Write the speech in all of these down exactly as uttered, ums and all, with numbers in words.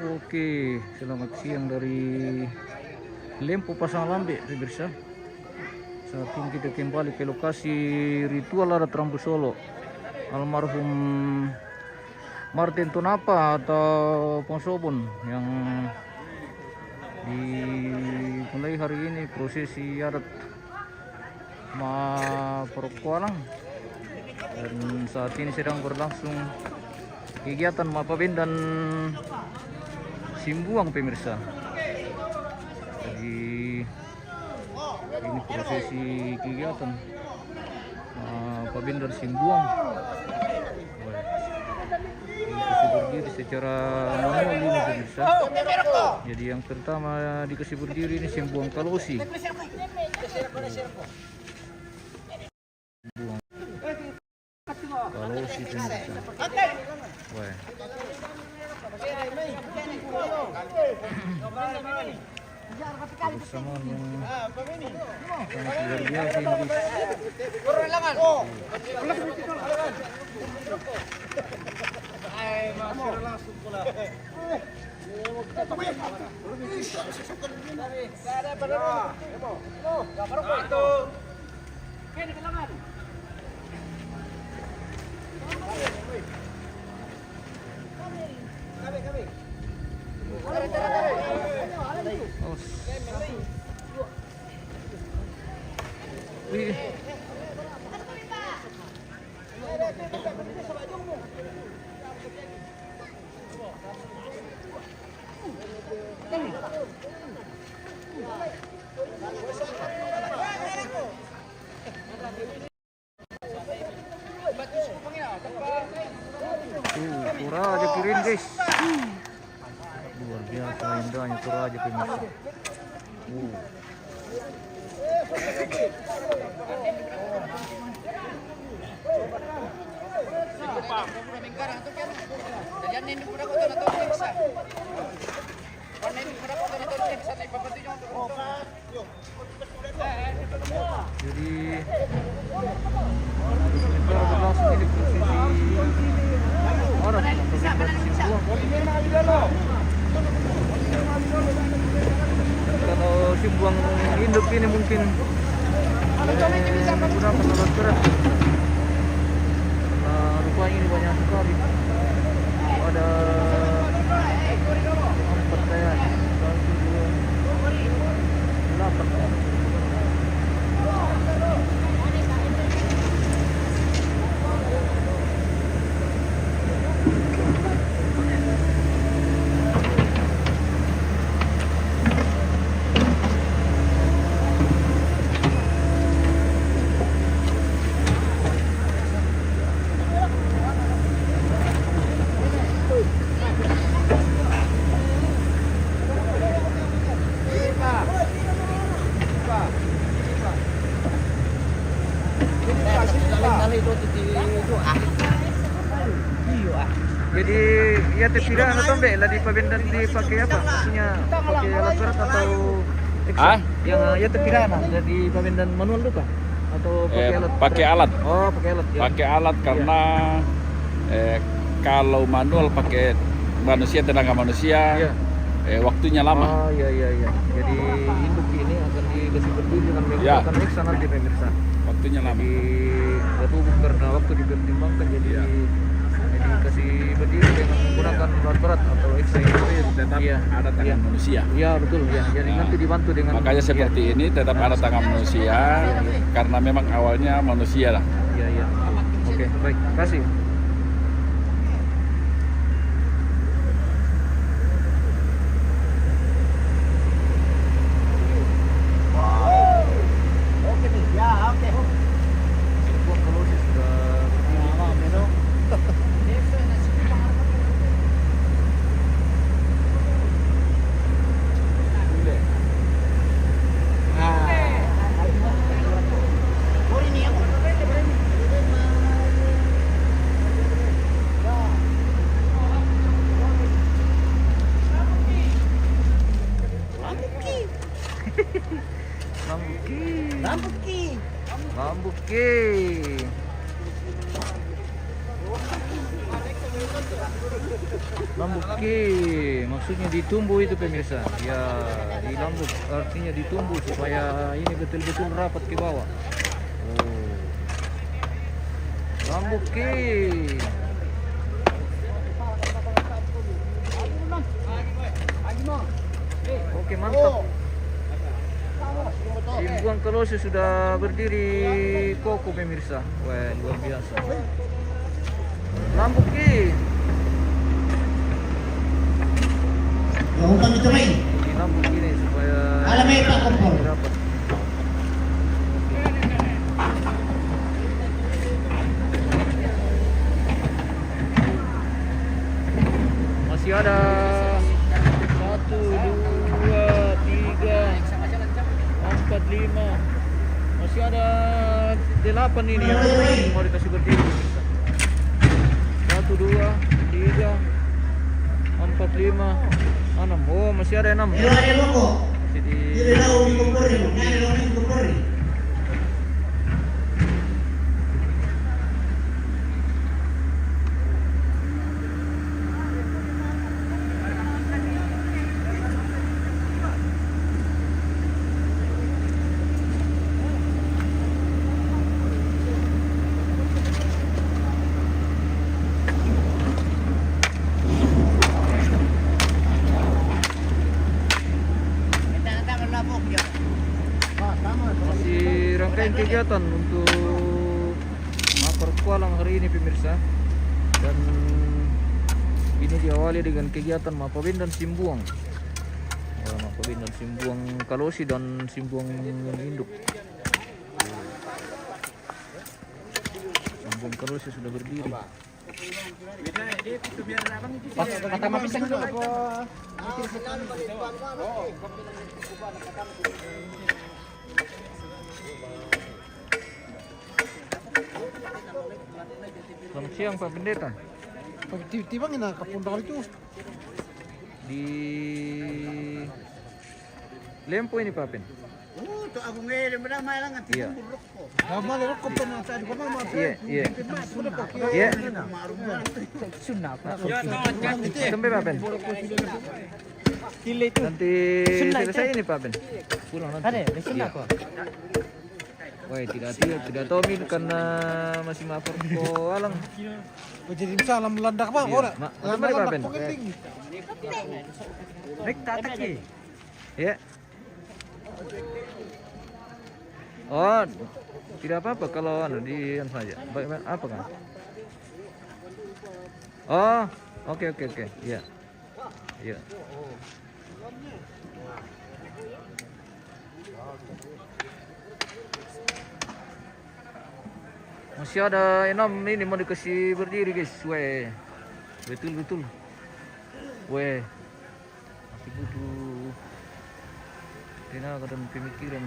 Oke, selamat siang dari Lempo Pasang Lambe, pemirsa. Saat ini kita kembali ke lokasi ritual adat Rambu Solo almarhum Martin Tonapa atau Pongsobon yang dimulai hari ini prosesi adat ma Porokoalang. Dan saat ini sedang berlangsung kegiatan mapabendan simbuang, pemirsa. Jadi ini prosesi kegiatan mapabendan simbuang. Wah. Ini kasih berdiri secara manual ini, pemirsa. Jadi yang pertama dikasih berdiri ini simbuang Kalosi. Simbuang Kalosi, pemirsa. Wah. Kebersamaan yang sangat luar biasa ini, guys. Wih. Tuh, Toraja kirim, guys. Luar biasa indahnya Toraja, pemirsa. Uh. Jadi sementara berlangsung ini prosesi orang, prosesi simbuang. Kalau simbuang induk ini mungkin, eh, kurang menurut berat. Nah, rupanya ini banyak sekali. Ada empat kayaknya. Satu, dua, delapan. Jadi, iate pira anu tombe la dipabendan, dipake apa? Maksudnya pake alat berat atau eksa? Ah? Yang, eh, iate pira anu la dipabendan manual tu kah? Atau pake alat berat? Eh, pake alat. Oh, pake alat, ya. Pake alat karena, eh, kalau manual pake manusia, tenaga manusia, ya, eh, waktunya lama. Oh, iya, iya, iya. Jadi induk ini akan dikasih berdiri dengan menggunakan eksa nanti, pemirsa. Waktunya lama. Jadi, nggak tubuh karena waktu dipertimbangkan, jadi, ya, jadi kasih berdiri dengan menggunakan alat berat atau eksa ini. Tapi tetap ada tangan manusia. Iya, betul, ya. Jadi nanti dibantu dengan, makanya seperti ini tetap ada tangan manusia, karena memang awalnya manusia lah. Iya, iya. Oke, baik. Kasih. Lambuki. Lambuki. Lambuki. Lambuk ke, maksudnya ditumbu itu, pemirsa. Ya, dilambuk artinya ditumbu supaya ini betul-betul rapat ke bawah. Oh. Lambuk ke. Oke, mantap. Simbuang Kalosi sudah berdiri kokoh, pemirsa. Wah, luar biasa. Lambuk ke. Lambuk ini supaya dapat. Masih ada satu, dua, tiga, empat, lima. Masih ada delapan ini yang mau dikasih berdiri. Satu, dua, tiga, empat, lima, enam. Oh, masih ada enam. Masih di Masih rangkaian kegiatan untuk Mapar Kualang hari ini, pemirsa. Dan ini diawali dengan kegiatan Mapaben dan Simbuang. Ya, Mapaben dan Simbuang Kalosi dan Simbuang Induk. Simbuang Kalosi sudah berdiri. Pas pertama pisang itu apa? Selamat siang, Pak Pendeta. Tiba-tiba ngena kapundal itu. Di Lempo ini, Pak Pen. Oh, to aku ngere, mada mai lang. Iya. Iya, iya. Iya. Sampai, Pak Pen. Nanti selesai ini, Pak Pen. Pulang nanti. Ada, di sini aku. Wah, tidak, tidak, tidak tahu, Min, karena masih mapar ko alang. Oh, jadi misalnya meledak, Pak. Iya. Ora. Ma-, mari, Pak Pen. Naik tatak ki. Ya. Oh, tidak apa-apa kalau anu, di anu saja. Baik, baik, apa kan? Oh, oke, oke, oke. Iya. Iya. Masih ada enam ini mau dikasih berdiri, guys. Weh. Betul, betul. Weh. Masih butuh tenaga dan pemikiran.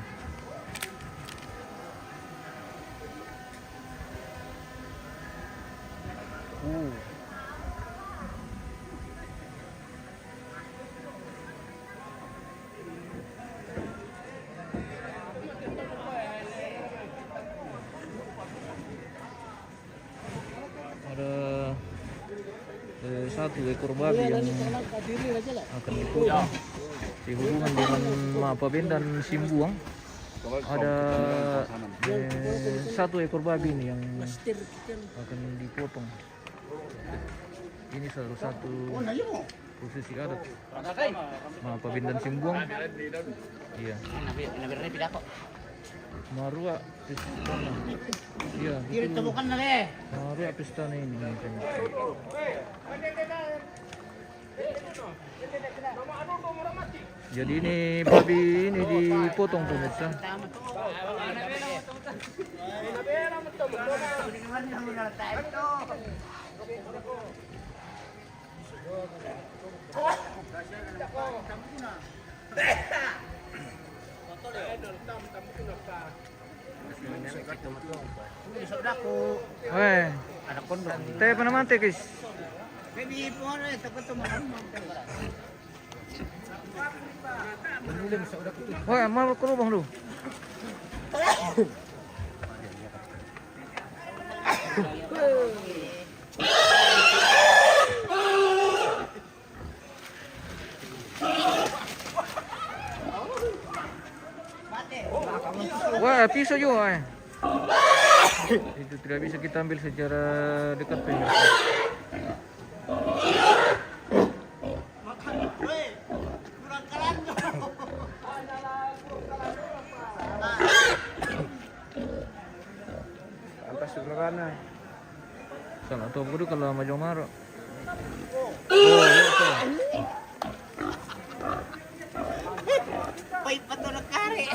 Uh. Ada, eh, satu ekor babi yang akan dipotong. Dihubungan dengan Mapaben dan Simbuang. Ada, eh, satu ekor babi ini yang akan dipotong. Ini salah satu posisi adat. Mapaben dan Simbuang. Iya. Marua pistana. Iya, betul. Marua pistana ini. Jadi ini babi ini dipotong, pemirsa. Weh. Teh, apa nama teh, guys? Weh, mau ke lubang lu. Ah, pisau juga, eh. Itu tidak bisa kita ambil secara dekat, pemirsa. Atas sebelah kanan. Salah tuh, kudu kalau maju maro. Oh, iya, tuh. Pai pato na kare.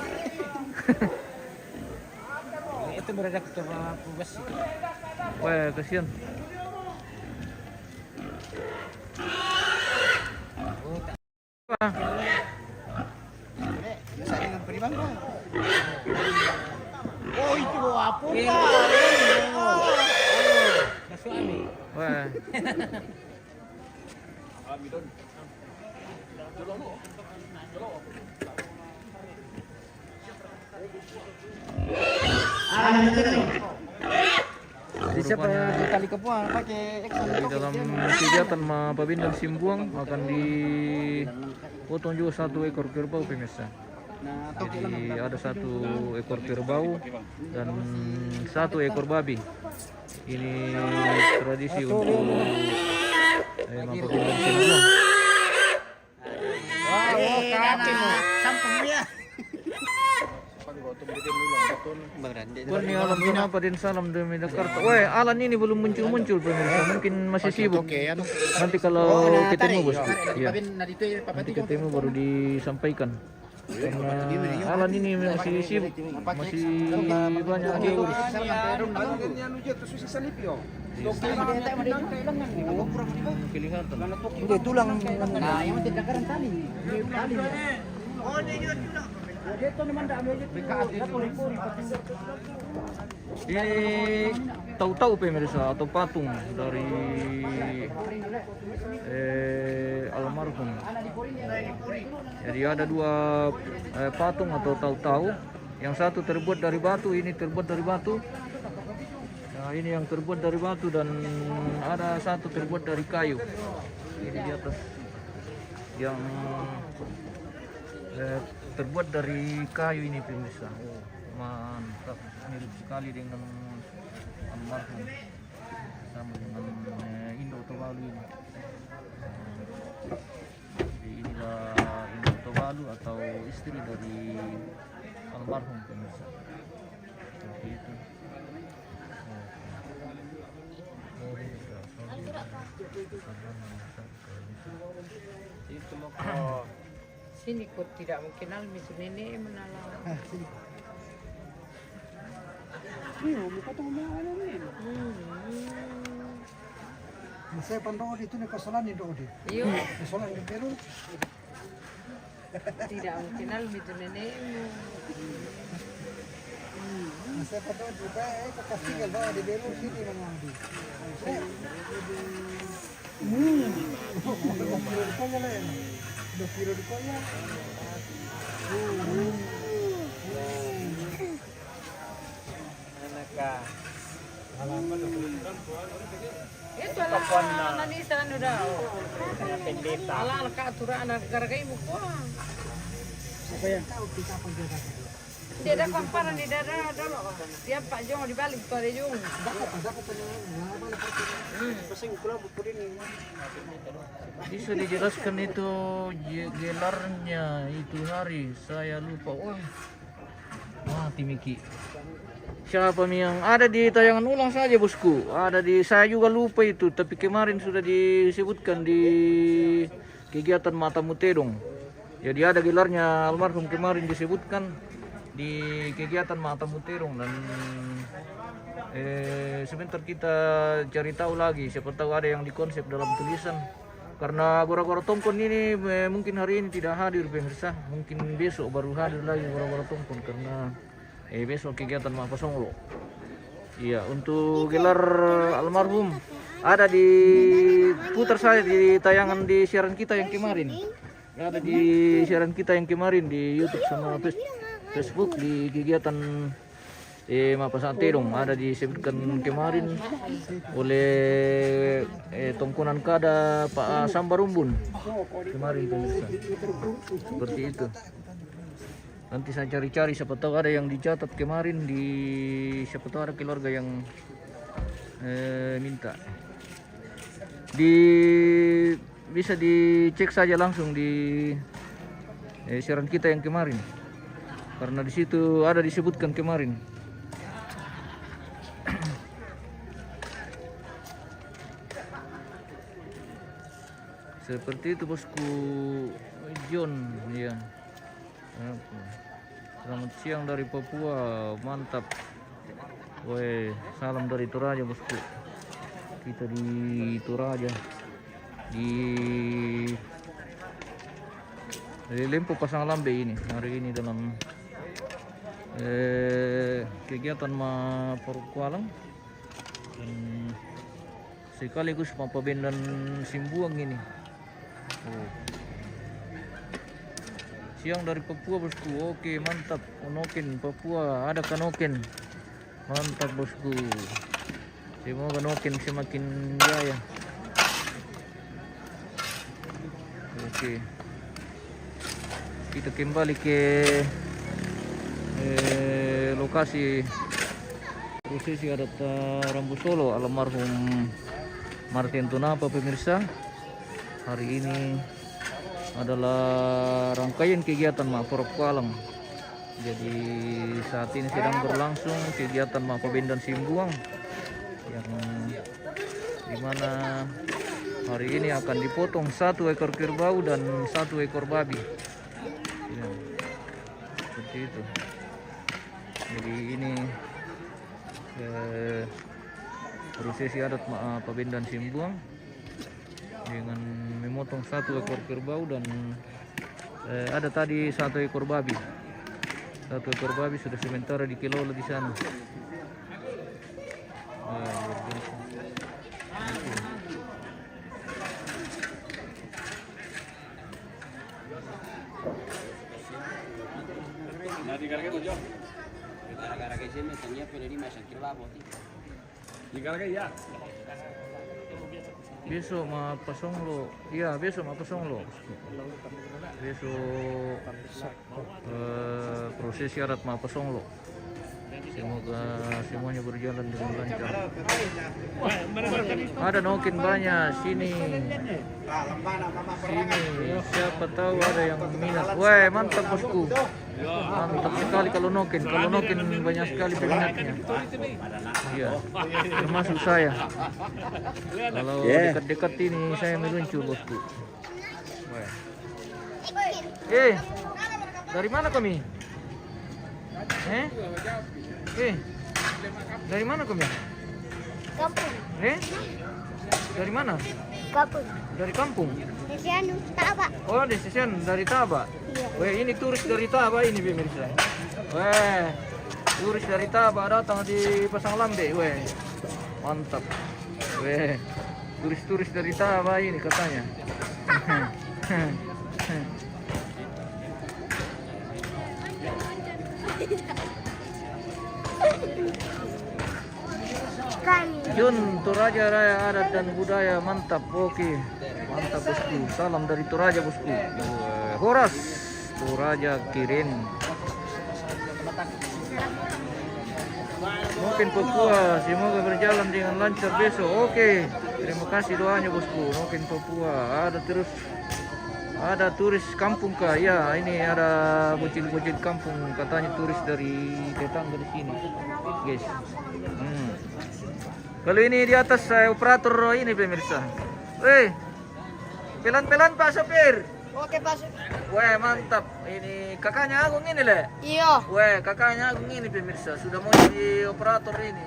Itu berada ke coba pubas itu. Wah, kasihan. Wah. Oh, itu apa? Iya. Masuk ani. Wah. Di siapa di tali kepuang pakai di dalam kegiatan ma Pabindan Simbuang akan dipotong juga satu ekor kerbau, pemirsa. Jadi ada satu ekor kerbau dan satu ekor babi. Ini tradisi untuk eh, ma Pabindan Simbuang. Wah, wah, kate mo. Sampung ya. Bang Rande. Kuni Alan, kenapa din salam demi Jakarta? Weh, Alan ini belum muncul-muncul, pemirsa. Mungkin masih sibuk. Nanti kalau ketemu, bosku. Iya. Nanti ketemu baru disampaikan. Karena Alan ini masih sibuk, masih banyak yang diurus. Kelihatan. Ini tulang. Nah, yang tidak keren tali. Tali. Ini tahu-tahu, pemirsa, atau patung dari eh, almarhum. Jadi ada dua eh, patung atau tahu-tahu. Yang satu terbuat dari batu, ini terbuat dari batu. Nah, ini yang terbuat dari batu dan ada satu terbuat dari kayu. Ini di atas. Yang eh, terbuat dari kayu ini, pemirsa. Oh, mantap. Mirip sekali dengan almarhum. Sama dengan eh, Indo Tobalu ini. Jadi inilah Indo Tobalu atau istri dari almarhum, pemirsa. Seperti itu. Itu loh. Sini kok tidak mungkin almi tu nenek menala. Iyo, muka tu mana ni? Hmm. Masih pandok di tu ni pasalan ni dok di. Iyo. Pasalan di Peru. Tidak mungkin almi tu nenekmu. Masih pandok di, eh, kasih kalau di Peru sini memang di. Hmm. Dua kilo di koya, le. Dua kilo di koya. Hmm. Itu ala nani sana dah. Pendeta. Ala ka tura anak gara-gara ibu kuah. Apa ya? Dia dah kamparan di dada dulu. Dia Pak Jong di balik tu ada Jong. Bisa dijelaskan itu je- gelarnya itu hari, saya lupa. Wah, mati miki. Siapa mi yang ada di tayangan ulang saja, bosku. Ada di, saya juga lupa itu, tapi kemarin sudah disebutkan di kegiatan Mata Mutedong. Jadi ada gelarnya almarhum kemarin disebutkan di kegiatan Mata Mutedong dan eh, sebentar kita cari tahu lagi, siapa tahu ada yang dikonsep dalam tulisan. Karena Gora-Gora Tongkon ini eh, mungkin hari ini tidak hadir, pemirsa. Mungkin besok baru hadir lagi Gora-Gora Tongkon karena eh, besok kegiatan Mapasonglo. Iya, untuk gelar almarhum ada di putar saya di tayangan di siaran kita yang kemarin. Ada di siaran kita yang kemarin di YouTube sama Face- Facebook di kegiatan eh, Mapasate dong. Ada disebutkan kemarin oleh eh, Tongkonan Kada Pak Sambarumbun kemarin, pemirsa. Seperti itu. Nanti saya cari-cari, siapa tahu ada yang dicatat kemarin di, siapa tahu ada keluarga yang, eh, minta. Di, bisa dicek saja langsung di, eh, siaran kita yang kemarin. Karena di situ ada disebutkan kemarin. Seperti itu, Bosku John, ya. Oke. Selamat siang dari Papua, mantap. Weh, salam dari Toraja, Bosku. Kita di Toraja, di, di Lempo Pasang Lambe ini. Hari ini dalam, eh, kegiatan ma Parukualang. Dan sekaligus ma pabendan Simbuang ini. Oh. Siang dari Papua, Bosku. Oke, mantap. Noken Papua, ada ka noken. Mantap, Bosku. Semoga noken semakin jaya. Oke. Kita kembali ke, eh, lokasi prosesi adat, eh, Rambu Solo almarhum Martin Tunapa, pemirsa. Hari ini adalah rangkaian kegiatan ma Parukualang. Jadi, saat ini sedang berlangsung kegiatan ma pabendan Simbuang yang di mana hari ini akan dipotong satu ekor kerbau dan satu ekor babi. Ya, seperti itu. Jadi ini, eh, prosesi adat ma-, eh, pabendan Simbuang dengan memotong satu ekor kerbau dan, eh, ada tadi satu ekor babi. Satu ekor babi sudah sementara dikelola di sana. Wah, luar biasa. Gara-gara che se mette niente per rima, c'è il kebab, gara-gara che ya. Besok ma pasong lo. Iya, besok ma pasong lo. Besok, eh, prosesi adat ma pasong lo. Semoga semuanya berjalan dengan lancar. Ada noken banyak sini. Sini, siapa tahu ada yang minat. Wah, mantap, Bosku. Mantap sekali kalau noken. Kalau noken banyak sekali peminatnya. Iya. Termasuk saya. Kalau dekat-dekat ini saya meluncur, Bosku. Wah. Eh, dari mana kami? Eh? Eh, dari mana kami? Kampung. Eh? Dari mana? Kampung. Dari kampung? Dari anu, Taba. Oh, dari Sisian, dari Taba. Iya. Weh, ini turis dari Taba ini, pemirsa. Weh, turis dari Taba datang di Pasang Lambe, weh. Mantap. Weh, turis-turis dari Taba ini katanya. Jun, Toraja Raya adat dan budaya, mantap, oke. Mantap, Bosku. Salam dari Toraja, Bosku. Weh, horas. Toraja keren. Noken Papua, semoga berjalan dengan lancar besok. Oke, terima kasih doanya, Bosku. Noken Papua, ada terus, ada turis kampung kah? Ya, ini ada bocil-bocil kampung, katanya turis dari tetangga di sini, guys. Hmm. Kalau ini di atas, eh, operator ini, pemirsa. Weh, pelan-pelan, Pak Sopir. Oke, Pak Sopir. Weh, mantap. Ini kakaknya Agung ini, Le? Iya. Weh, kakaknya Agung ini, pemirsa. Sudah mau jadi operator ini.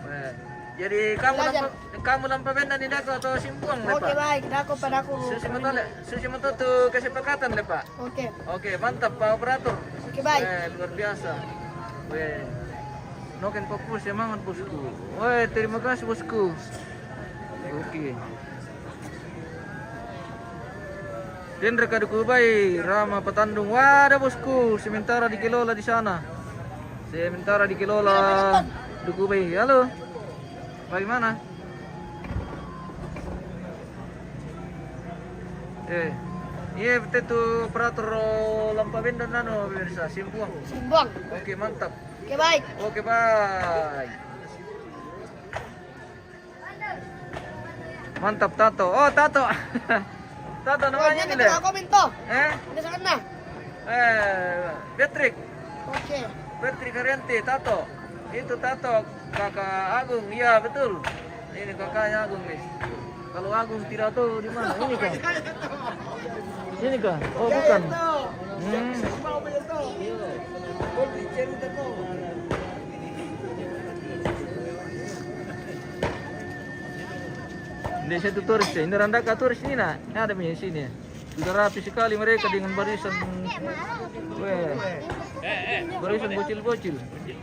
Weh. Jadi kamu lampa, kamu lampa benda ni dako atau Simbuang, Le, Pak? Oke, baik. Dako pa dako. Susi mata, Le. Susi mata tu kesepakatan, Le, Pak. Oke. Oke, mantap, Pak Operator. Oke, baik. Weh, luar biasa. Weh. Noken Papua, semangat, Bosku. Weh, terima kasih, Bosku. Oke. Tendra ka Dukubai, Rama Patandung. Wah, ada, Bosku. Sementara dikelola di sana. Sementara dikelola Dukubai. Halo. Bagaimana? Eh, Iya, betul tu operator Lampa Bendon anu, pemirsa, Simbuang. Simbuang. Oke, mantap. Oke, baik. Oke, baik. Mantap, Tato. Oh, Tato. Tato namanya ini, Le. Komen to. Eh? Ada sana. Eh, Patrick. Oke. Patrick Haryanti, Tato. Itu Tato, kakak Agung. Iya, betul. Ini kakaknya Agung nih. Kalau Agung tidak tahu di mana. Ini kah? Ini kah? Oh, bukan. Hmm. Ini satu turis, ini randaka turis ini, nak. Ada di sini. Sudah rapi sekali mereka dengan barisan. Weh. Barisan bocil-bocil. Oke.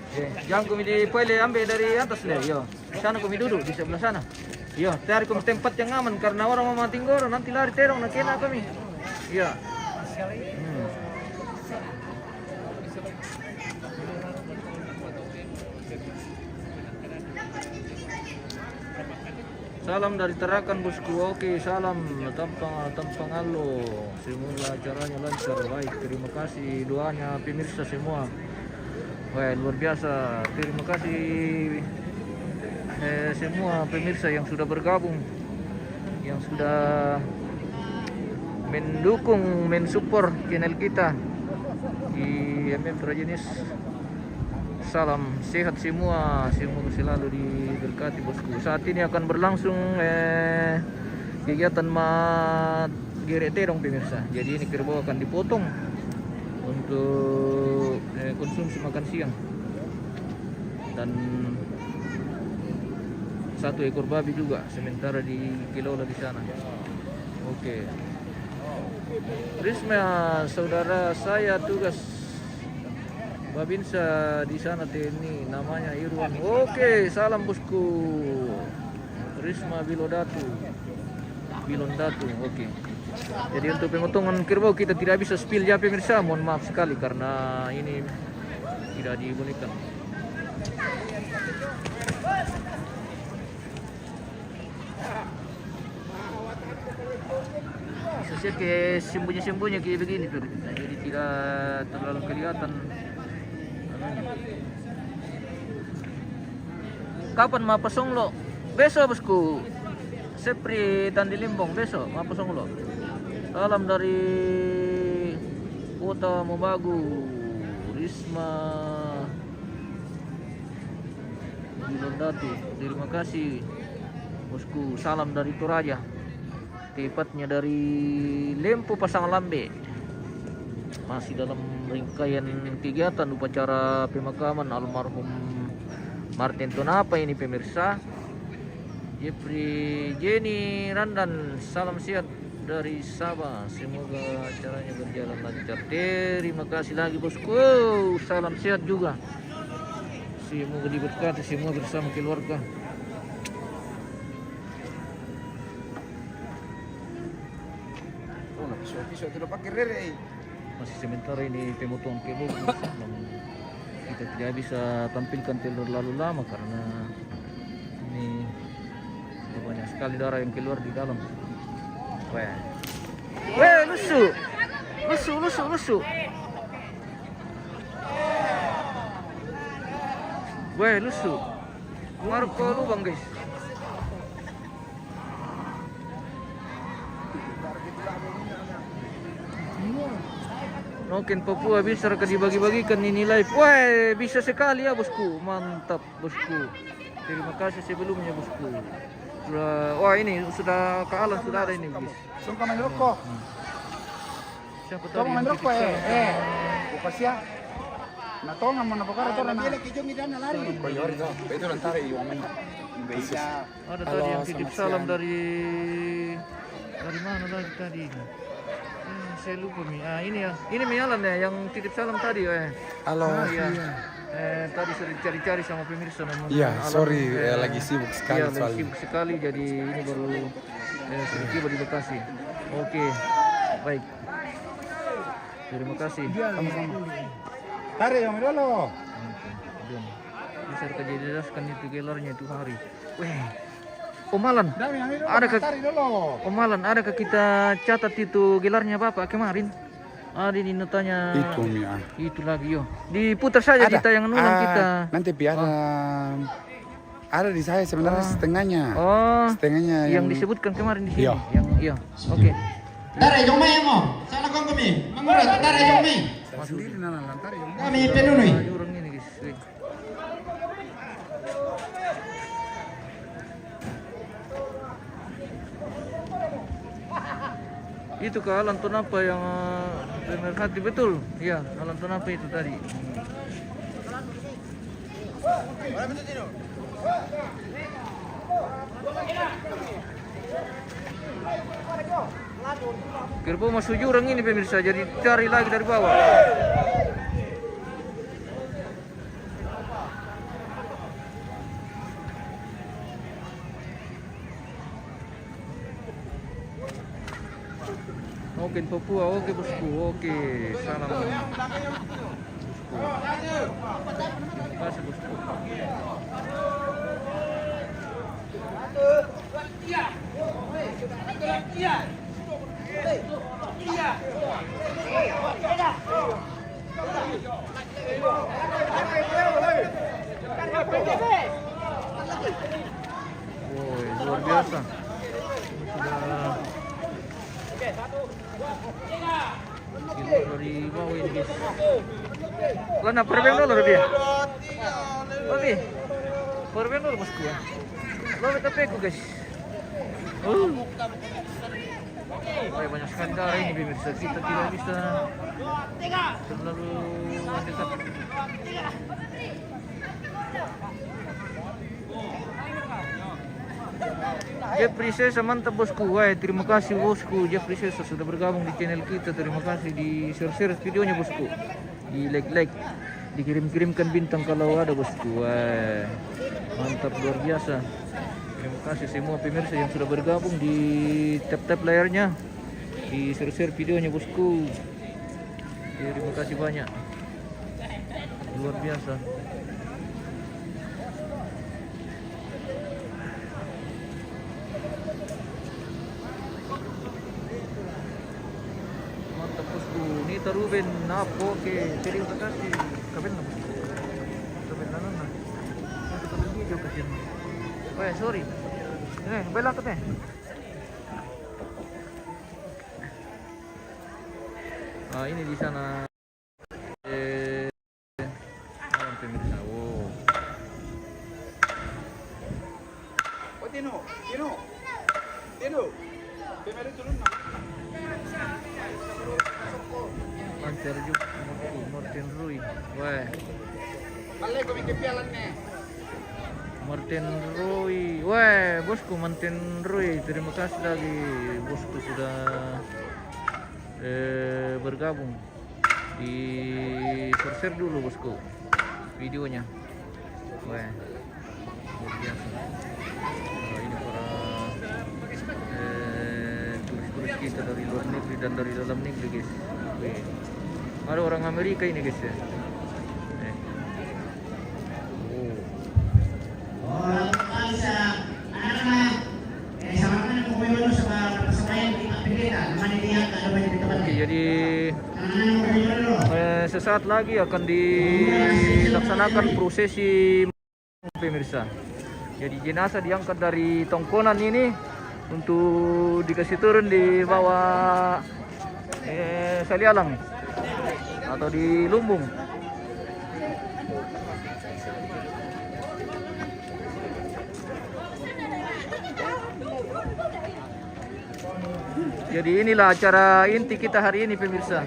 Oke. Jangan kami di pele ambil dari atas, Le. Yo. Di sana kami duduk, di sebelah sana. Yo, cari kami tempat yang aman karena orang mau mati goro, nanti lari terong, nak kena kami. Iya. Hmm. Salam dari Tarakan, bosku. Oke, salam Tampang, Tampang Alo. Semoga acaranya lancar. Baik, terima kasih doanya pemirsa semua. Wah, luar biasa. Terima kasih, eh, semua pemirsa yang sudah bergabung, yang sudah mendukung, mensupport channel kita di M F Rajenis. Salam sehat semua, semoga selalu diberkati, bosku. Saat ini akan berlangsung, eh, kegiatan ma gere terong, pemirsa. Jadi ini kerbau akan dipotong untuk, eh, konsumsi makan siang. Dan satu ekor babi juga sementara dikelola di sana. Oke. Risma, saudara saya tugas Babinsa di sana, T N I, namanya Irwan. Oke, salam, bosku. Risma Bilodatu. Bilondatu, oke. Jadi untuk pemotongan kerbau kita tidak bisa spill ya, pemirsa. Mohon maaf sekali karena ini tidak dibolehkan. Bisa saja ke sembunyi-sembunyi kayak begini tuh. Nah, jadi tidak terlalu kelihatan anunya. Kapan ma pasong lo? Besok, bosku. Sepri Tandi Limbong, besok ma pasong lo. Salam dari Kota Mobagu, Risma Bilondatu. Terima kasih, bosku. Salam dari Toraja. Tepatnya dari Lempo Pasang Lambe. Masih dalam rangkaian kegiatan upacara pemakaman almarhum Martin Tonapa ini, pemirsa. Jeffrey Jenny Randan, salam sehat dari Sabah. Semoga acaranya berjalan lancar. Terima kasih lagi, bosku. Salam sehat juga. Semoga diberkati semua bersama keluarga. Oh, nak pisau-pisau tu dah pakai rere, eh. Masih sementara ini pemotongan kerbau, belum, kita tidak bisa tampilkan terlalu lama karena ini banyak sekali darah yang keluar di dalam. Weh. Weh, lusu. Lusu, lusu, lusu. Weh, lusu. Marco lubang, guys. Mungkin Papua bisa ka dibagi-bagikan ini live. Wah, bisa sekali ya, bosku. Mantap, bosku. Terima kasih sebelumnya, bosku. Sudah, wah, ini sudah kealan, sudah ada ini, guys. Sungka main rokok. Hmm. Siapa tadi yang main rokok, eh? Eh. Buka siap. Nah, tolong mau apa kau orang, nah. Dia lagi jom di dalam lari. Kau yori tuh. Itu nanti hari yang main. Bisa. Ada tadi yang titip salam dari, dari mana lagi tadi? Hmm, saya lupa mi. Ah, ini ya. Ini mi Alan ya yang titip salam tadi, eh. Halo. Ah, iya. Eh, tadi sudah dicari-cari sama pemirsa, namun Alan, sorry, eh, lagi sibuk sekali, iya, lagi sibuk sekali, jadi ini baru, eh, sudah tiba di Bekasi. Oke, baik. Terima kasih. Sama-sama. Tarik yang dulu. Oke, belum. Bisa kita jelaskan itu gelarnya itu hari. Weh. Om Alan, adakah, Om Alan, adakah kita catat itu gelarnya Bapak kemarin? Ada ini notanya. Itu, Mia. Itu lagi, yo. Diputar saja di tayangan ulang kita. Nanti biar ada di saya sebenarnya setengahnya. Oh, setengahnya yang disebutkan kemarin di sini. Iya. Yang, iya. Oke. Tare, jong mai mo. Salah kong kami. Mengurat, tare, jong mai. Kami penuh nih. Orang ini, guys. Itu kah Alan Tonapa yang, eh, pemerhati betul? Iya, Alan Tonapa itu tadi. Kerbau masuk jurang ini, pemirsa, jadi cari lagi dari bawah. Oke, Papua, oke, bosku, oke, salam, bosku. Terima kasih, bosku. Woi, luar biasa. Sudah keluar dari bawah ini, guys. Lana, perben dulu, Robi. Robi, perben dulu, bosku, ya. Lo minta peku, guys. Oh. Wah, banyak sekali darah ini, pemirsa. Kita tidak bisa terlalu mendekat. Jeffrey Sesa, mantap, bosku. Wah, terima kasih, bosku. Jeffrey Sesa sudah bergabung di channel kita. Terima kasih, di share-share videonya, bosku. Di like-like. Dikirim-kirimkan bintang kalau ada, bosku. Wah, mantap, luar biasa. Terima kasih semua pemirsa yang sudah bergabung, di tap-tap layarnya, di share-share videonya, bosku. Terima kasih banyak. Luar biasa. Mantap, bosku. Nita Ruben, Napo, oke. Terima kasih. Kabel na, bosku. Kabel na, na. Itu kabel video kasi. Oke, sorry. Eh, bela ka, te. Ah, ini di sana. Eh, alam pemirsa. Wow. Oh, Tino, Tino, Tino. Pemeri turun, no? Pancar juga, Martin Rui. Wah. Balik, kami ke piala nih. Martin Rui. Wah, bosku, Martin Rui. Terima kasih lagi, bosku, sudah, eh, bergabung. Di share-share dulu, bosku, videonya. Wah, luar biasa. Nah, ini para, eh, turis-turis kita dari luar negeri dan dari dalam negeri, guys. Wih. Ada orang Amerika ini, guys, ya. Eh. Oh. Oke, jadi, eh, sesaat lagi akan dilaksanakan prosesi, pemirsa. Jadi, jenazah diangkat dari Tongkonan ini untuk dikasih turun di bawah, eh, Salialang atau di Lumbung. Jadi, inilah acara inti kita hari ini, pemirsa.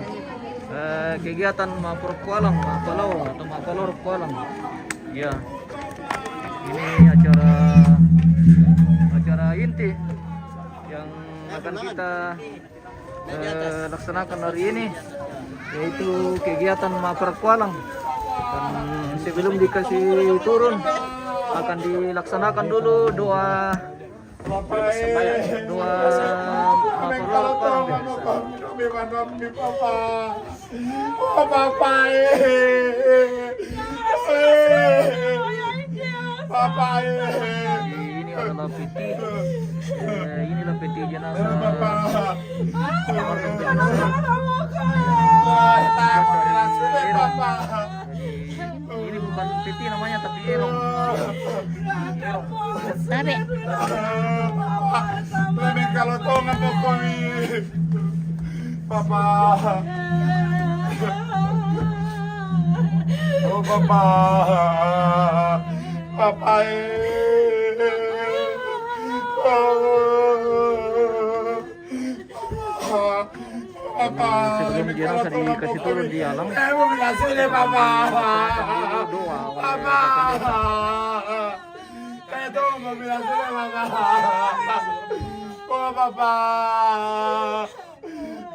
Eh, kegiatan Maprok Kualang, Mapalao atau Mapalor Kualang. Ya. Ini acara, acara inti yang akan kita, eh, laksanakan hari ini, yaitu kegiatan Maprok Kualang. Dan sebelum dikasih turun, akan dilaksanakan dulu doa, doa Maprok Kualang. Oh, Bapak, eh. Eh. Bapak, eh. Ini adalah Peti, eh, inilah peti jenazah. Ini bukan peti namanya, tapi erong. Tabe. Kalau tonga pokoknya. Papa. Oh, papa. Papa, eh. Oh. Papa. Sebelum jenazah dikasih turun di alam. Saya mau bilang sudah, papa. Doa. Papa. Saya tuh mau bilang sudah, papa. Oh, papa.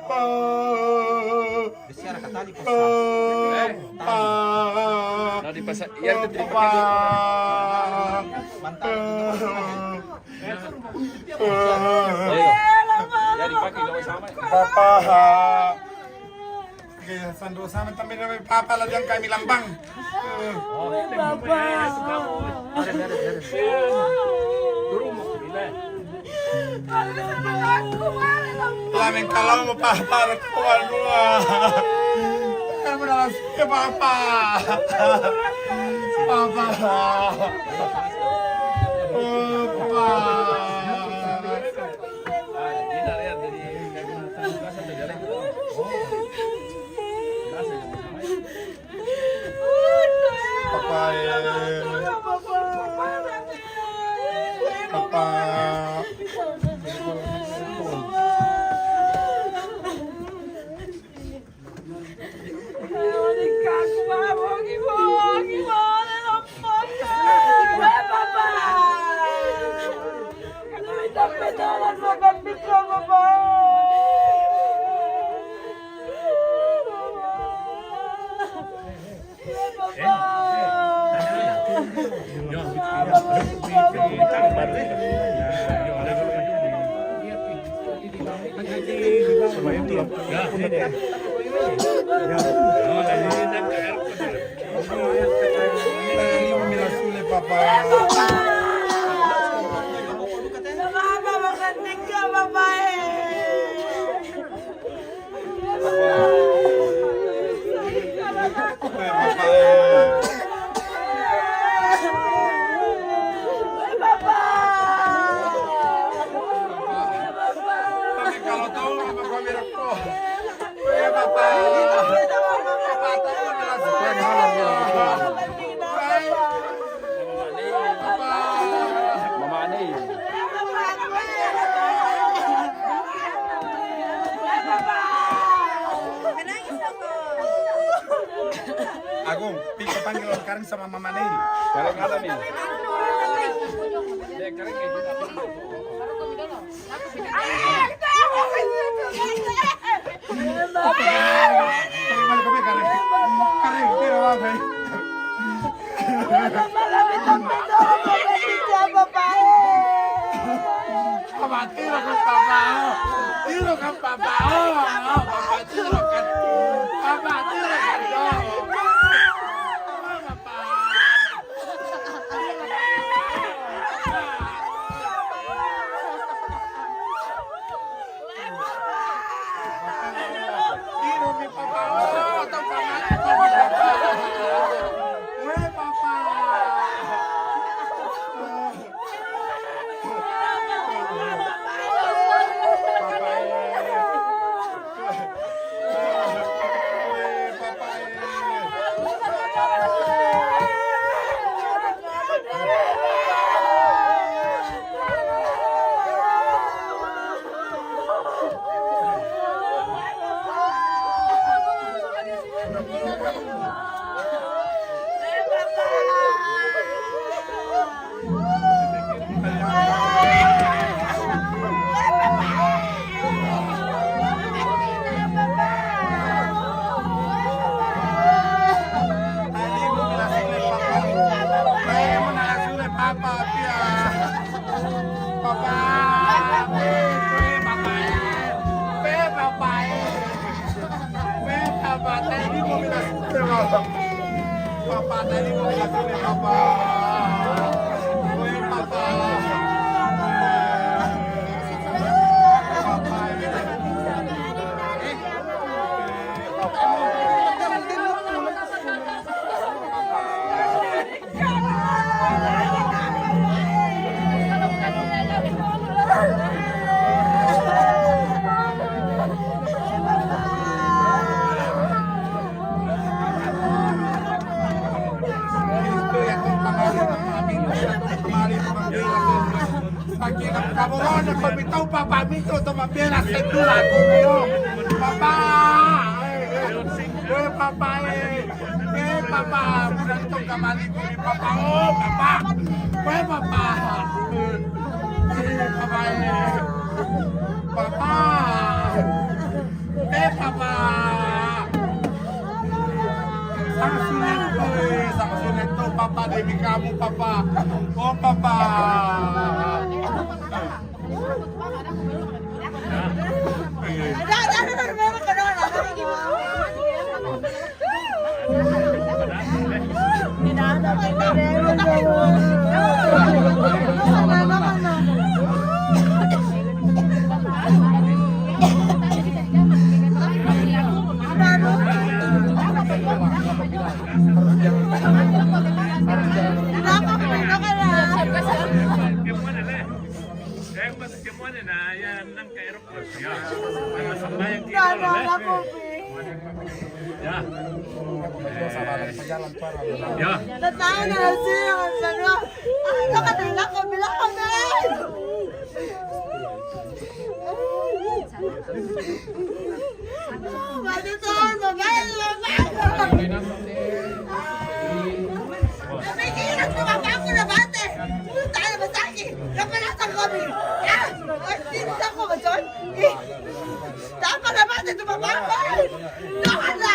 Oh. Bicara katali pasal. Oh, papa. Nah, di pasal, iya, itu terima kasih. Mantap. Ayo. Ya, dipakai, nggak usah, Mak. Papa. Oke, sandu sama tapi dari papa lah yang kami lambang. Papa. Lamin kalau mau papa ada kuat dua. Kamu dah masuk ke papa. Papa. Oh, papa. Papa, eh. Papa. Agung, pika panggil orang Karing sama Mama Neri. Karing ada nih. Papa, tiro kan papa. Tiro kan papa. Oh, papa, tiro kan. Papa, tiro kan. Papa, pia. Papa, papa, papa, papa, tadi mau minta susu, papa. Papa, tadi mau minta susu, papa. Papa. Papela setu la ko yo. Papa. Eh, eh. Eh, papa, eh. Eh, papa. Bulan to kamali ko ni papa. Oh, papa. Eh, papa. Eh, papa, eh. Papa. Eh, papa. Sang sulit to, eh. Sang sulit to, papa, demi kamu, papa. Oh, papa. Ya. Ya. Tatanggal na siya, ang sarap. Ano ka nila? Kabila ka na eh! Mami, sorry, mami, mami. Mami, hirap na mami ako na bate. Puta na masakit. Napanatang kami. Ah! Ay, hindi ako, John. Eh! Tama naman, ito ba ba? Doon na!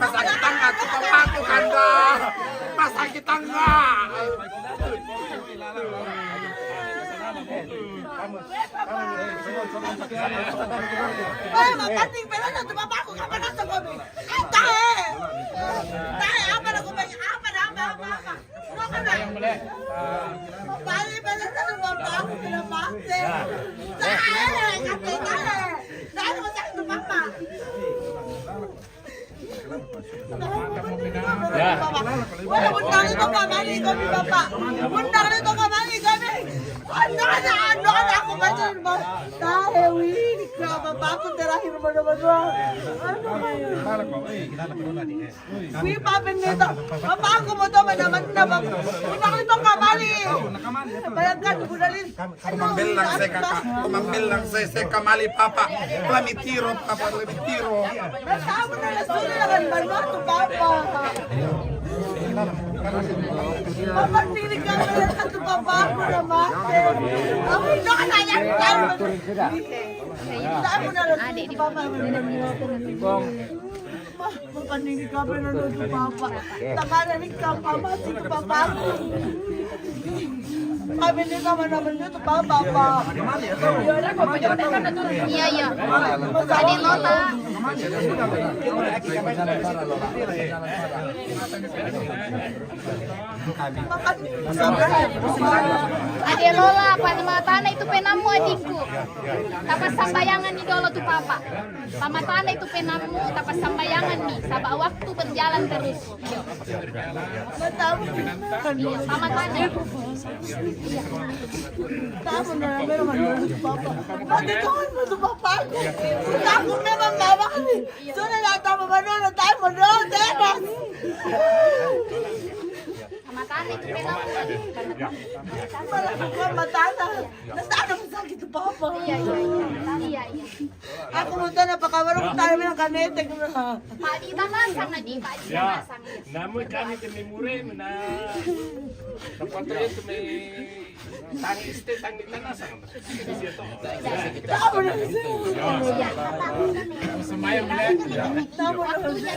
Pasakitan nga tu papa ko, kanda. Pasakitan nga. Ay, mapating pera na tu papa ko, kapan na sa COVID? Ay, tae! Tae, apa na ko ba? Apa na, apa, apa, apa? Ano ka na? Papali, pala na lumabas, lumabas eh. Dahil, kasi dahil. Dahil mo sa lumabas. Ya. Wala, punta rito ka, mali kami, papa. Punta rito ka, mali kami. Ano ka na, ano ka na ako ba dyan, ba? Dahil, wili ka, papa, kung tirahin mo naman, ba? Ano ba yun? Uy, Papa Benito, papa, ako mo to, manaman na ba? Una ko itong kamali. Bayag ka, budalin. Kumambil lang sa kaka, kumambil lang sa, sa kamali, papa. Lamitiro, papa, lamitiro. Nasa mo na nasulit ang banwa to, papa. Papa, tinig ka na lang sa to, papa, ako naman. Ako, ito ka na yan. Saan mo na nasulit, papa? Mapaningin ka pa na doon, papa. Takala ni ka, papa, si papa. Kami ni naman naman dito, papa, pa. Iya, iya. Adi Lola. Adi Lola, pamatana itu penamu adikku. Tapasambayangan ni dolo tu papa. Pamatana itu penamu, tapasambayangan ni, sabab waktu berjalan terus. Iyo, pamatana. Tamu na lang, meron man doon sa papa. Bakit ko man sa papa ko? Tamu na man, mama ko eh. Sino na tamu ba doon? Tamu doon, teras. Pamatana itu penamu. Wala ko pamatana. Nasaan ang sakit sa papa? Iya, iya, iya. Iya, iya. Ako mo to, napakawarong tayo ng kanete ko na. Padi tanasang na di, padi tanasang. Namoy kami ti may mure, na, napatay ti may tangis ti, tangis tanasang. Tama na siya. Sumayang ulit. Tama na siya.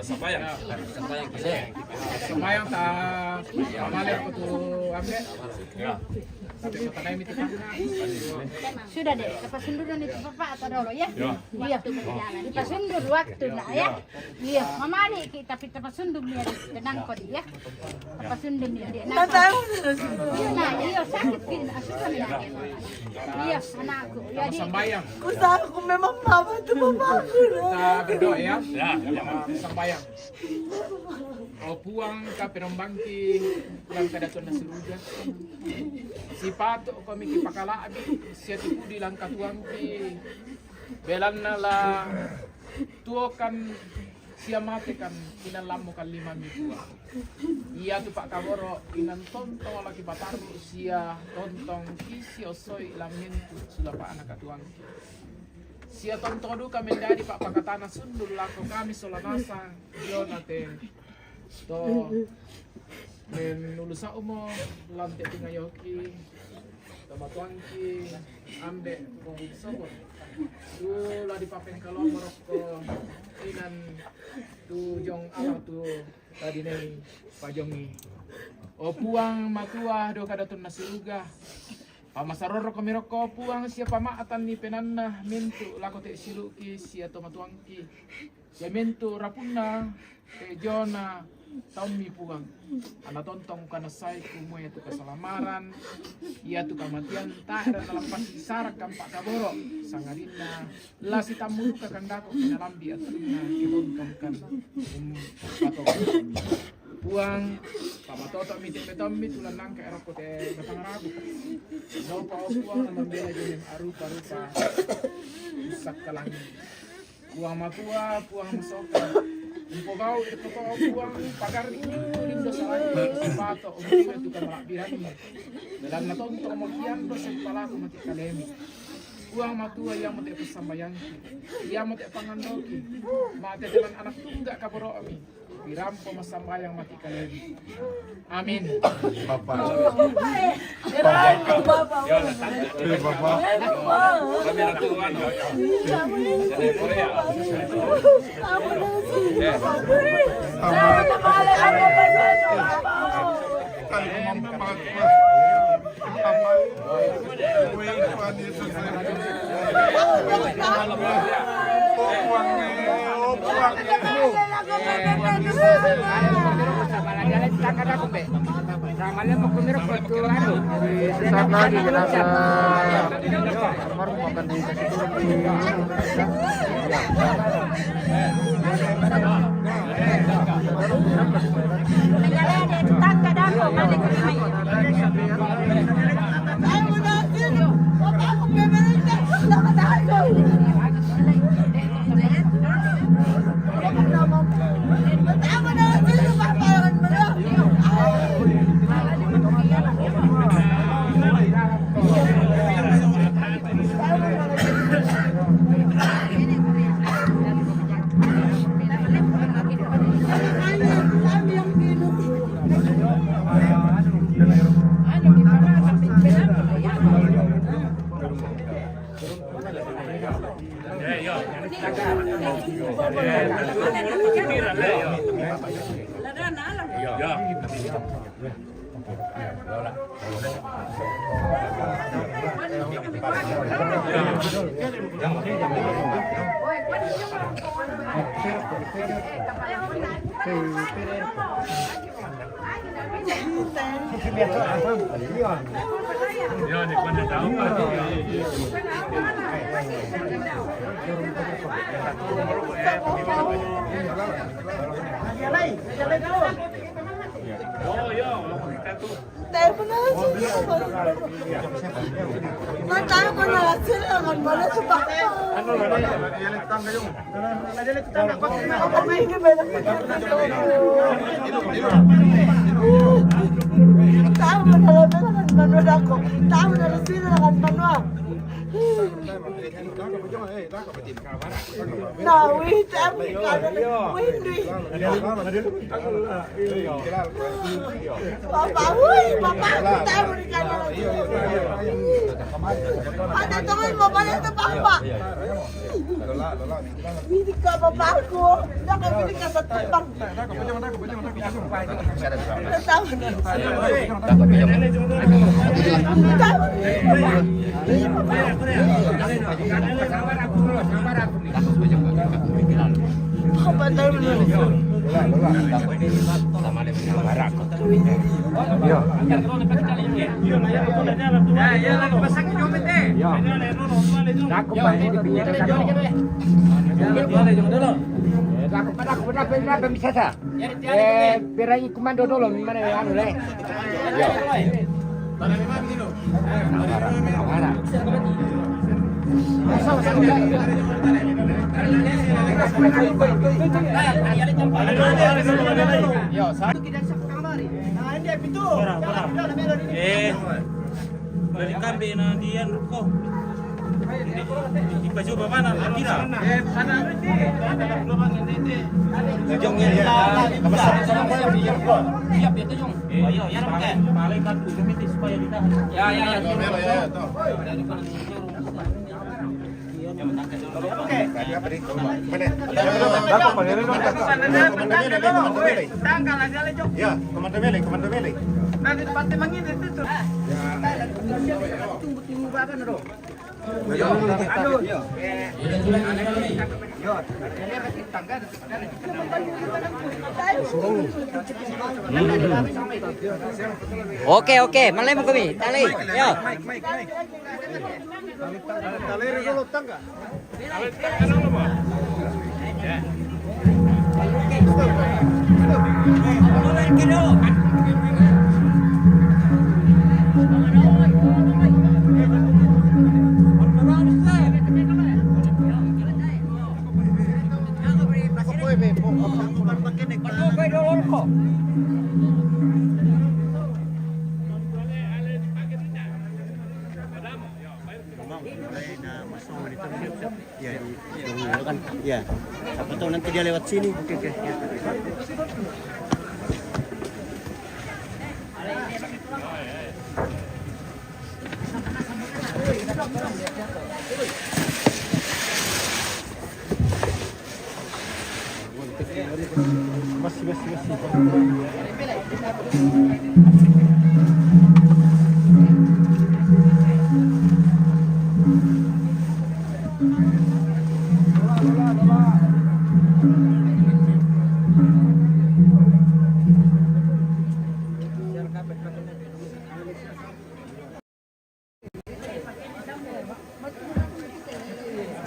Sumayang. Sumayang ta, pamalik ko to, Ambe. Sabi ko, tanay mi ti papa. Sudah deh, kita pasunduran itu papa atau dulu ya? Iya. Kita pasundur waktu nak ya. Iya, mamani kita pita pasundur dia, tenang kok dia. Kita pasundur dia. Nah, iya, sakit gini, asuhan ya. Iya, anakku. Jadi, usaha aku memang mama itu bapakku. Kita berdoa ya. Ya, ya. Sambayang. O Puang, kaperombangki, Puang kadaton na suruga. Sipato' komi kipakala'bi, sia tu pudi lan katuoangki. Belanna la tuokan sia matekan, kinallammu kallimammi Puang. Iatu pa'kaboro' inang tontong la kipatarru' sia tontong kisi ossoi lan mintu' sulapa'na katuoangki. Sia tontong duka menjadi pa'pakatana sundul lako kami sola nasang, diona te to mennulusa'mo lan te tingayoki, tomatoangki, Ambe' Puang Sobo. Tu la dipapengkalomo rokko inan tu jong alang tu la dinai pajongi. O Puang Matua, do kadaton na suruga. Pamasarorrokomi rokko Puang sia pama'tanni penanna mintu' lako te siulu'ki sia tomatoangki. Sia mintu' rapunna te jona taummi Puang. Anna tontong kanassai kumua iatu kasalamaran, iatu kamatean tae' nalappasi sara' kampa' kaboro', sangadinna la sitammu duka kandako kinalambi attunna kitontongkan umpatongkami. Puang, pamatoto'mi te metoammi tu la nangka erokko te batang rabu. Nopa o Puang namambela jene arupa-rupa ussakkalangi. Puang Matua, Puang Masoka, umpogau' ri kotoa Puang, pagarri' tu lindo salai, sipato' umpogau' tu kamala'biranni. Belanna tontong mokiando seppalaku mati kalemi. Puang Matua, iamote passambayangki, iamote pangandoki, mate jalan anak tungga' kaboro'mi. Pirampo massambayang mati kalemi. Amin. Bapak. Bapak. Eh, Bapak. Sama. Sesaat lagi jenazah almarhum akan dikasih turun di Papa, hui, papa, kita berikan. Ada teman bapaknya tuh, papa. Ini ke bapakku, dah kau beli kaset terbang. Tahu. Yo. Yo. Daku pa ini pinjata. Daku pa, daku pa, daku pa, bisa sa. Eh, pera ini komando dolo, mana ya, anu, le? Yo. Awara, awara. Yo, sa- Eh, dari kambe na diyan ko. Di, di pa Juba mana? Akira. Tujong ya. Siap ya, Tujong. Eh, iya, iya, oke. Malaikat Tujong itu supaya ditahan. Ya, ya, ya. Ya, komando Mele, komando Mele. Nanti tempat teman ini itu. Ya. Tunggu, tunggu, apa, Nero? Aduh. Oke, oke, malai mo kami. Tali. Yo. Ya, di, di, kan, ya. Siapa tahu nanti dia lewat sini. Oke, oke. Ya. Masih, masih, masih.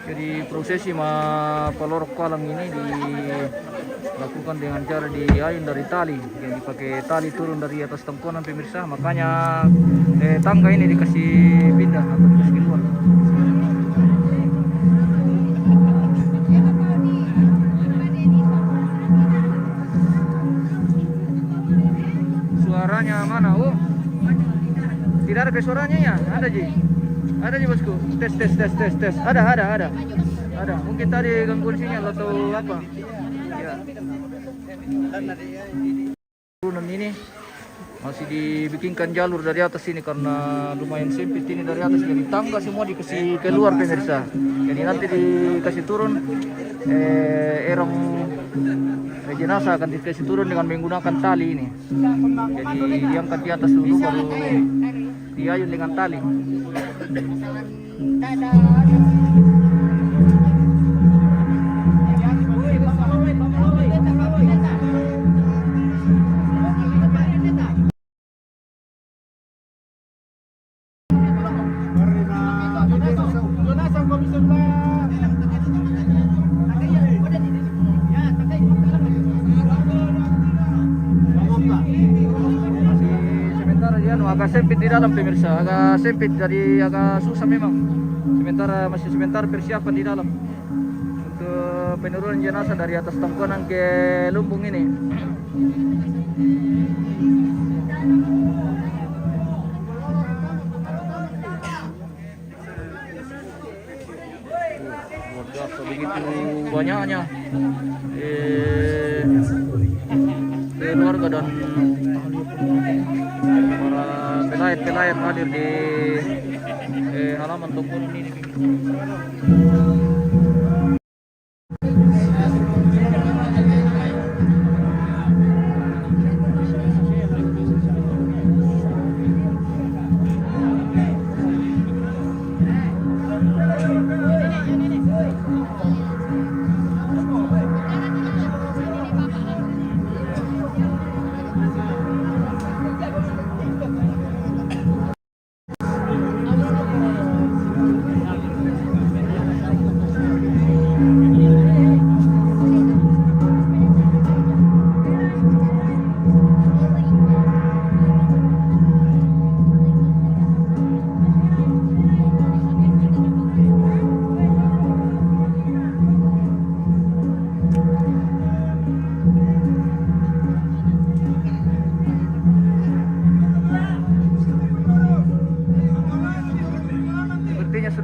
Jadi prosesi ma palorok kalang ini dilakukan dengan cara diayun dari tali, yang dipakai tali turun dari atas tongkonan, pemirsa. Makanya, eh, tangga ini dikasih pindah atau dikasih keluar. Suaranya mana? Oh, tidak ada suaranya ya? Ada ji. Ada ji, bosku. Tes, tes, tes, tes, tes. Ada, ada, ada. Ada. Mungkin tadi gangguan sinyal atau apa. Ya. Turunan ini masih dibikinkan jalur dari atas ini karena lumayan sempit ini dari atas, jadi tangga semua dikasih keluar, pemirsa. Jadi nanti dikasih turun, eh, erong, eh, jenazah akan dikasih turun dengan menggunakan tali ini. Jadi diangkat di atas dulu, baru diayun dengan tali. Masih sementara dia, anu, agak sempit di dalam, pemirsa, agak sempit, jadi agak susah memang. Sementara, masih sementara persiapan di dalam untuk penurunan jenazah dari atas tongkonan ke lumbung ini. Luar biasa begitu banyaknya, eh, keluarga dan para pelayat-pelayat hadir di, eh, halaman tongkonan ini.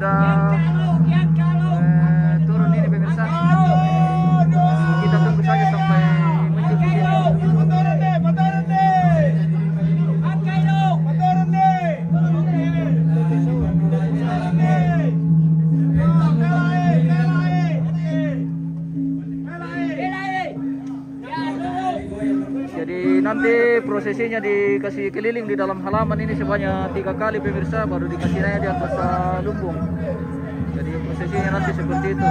Sudah, eh, turun ini, pemirsa. Kita tunggu saja sampai muncul di sini. Jadi nanti prosesinya dikasih keliling di dalam halaman ini sebanyak tiga kali, pemirsa, baru dikasih naik di atas, eh, lumbung. Jadi prosesinya nanti seperti itu.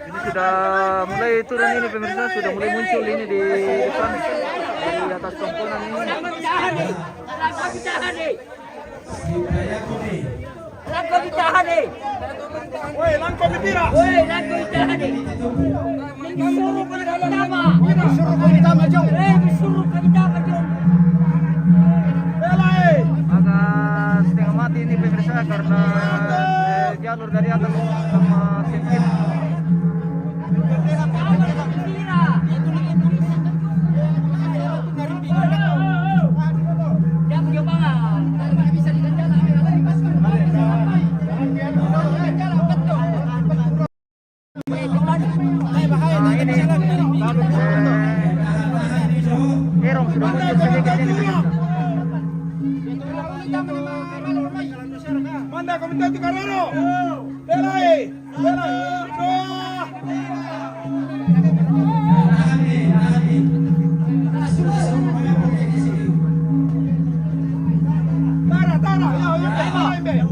Ini sudah mulai turun ini, pemirsa, sudah mulai muncul ini di depan, dari atas tongkonan ini. Langkau ditahan, eh. Langkau ditahan, eh. Woi, langkau ditahan. Woi, langkau ditahan, eh. Disuruh ke Mitama. Disuruh ke Mitama, Jong. Eh, disuruh ke Mitama, Jong. Agak setengah mati ini, pemirsa, karena, eh, jalur dari atas sama sempit. Manda Komite Tukaroro. Belai. Belai. Tara, tara. Ya, ya, ya, ya.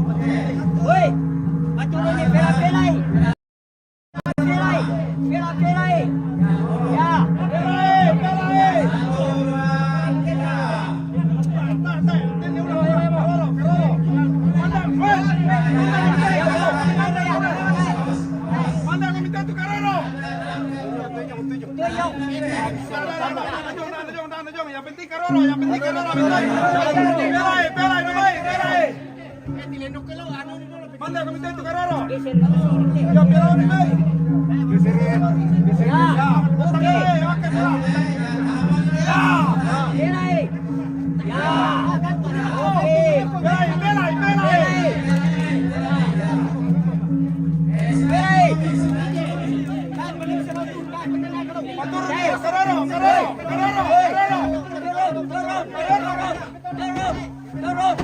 Woi, patulun ni, belai, belai. Belai, belai, belai. Ya, belai, belai. Manda Komite Tukaroro. Yang penting Karoro, yang penting Karoro, belai, belai, belai, belai. Manda Komite Tukaroro. Ya, belai, belai. Ya, oke, oke, belai. Ya. Belai. Ya. Oke. Belai, belai, belai. Belai. Karoro, Karoro, Karoro, Karoro.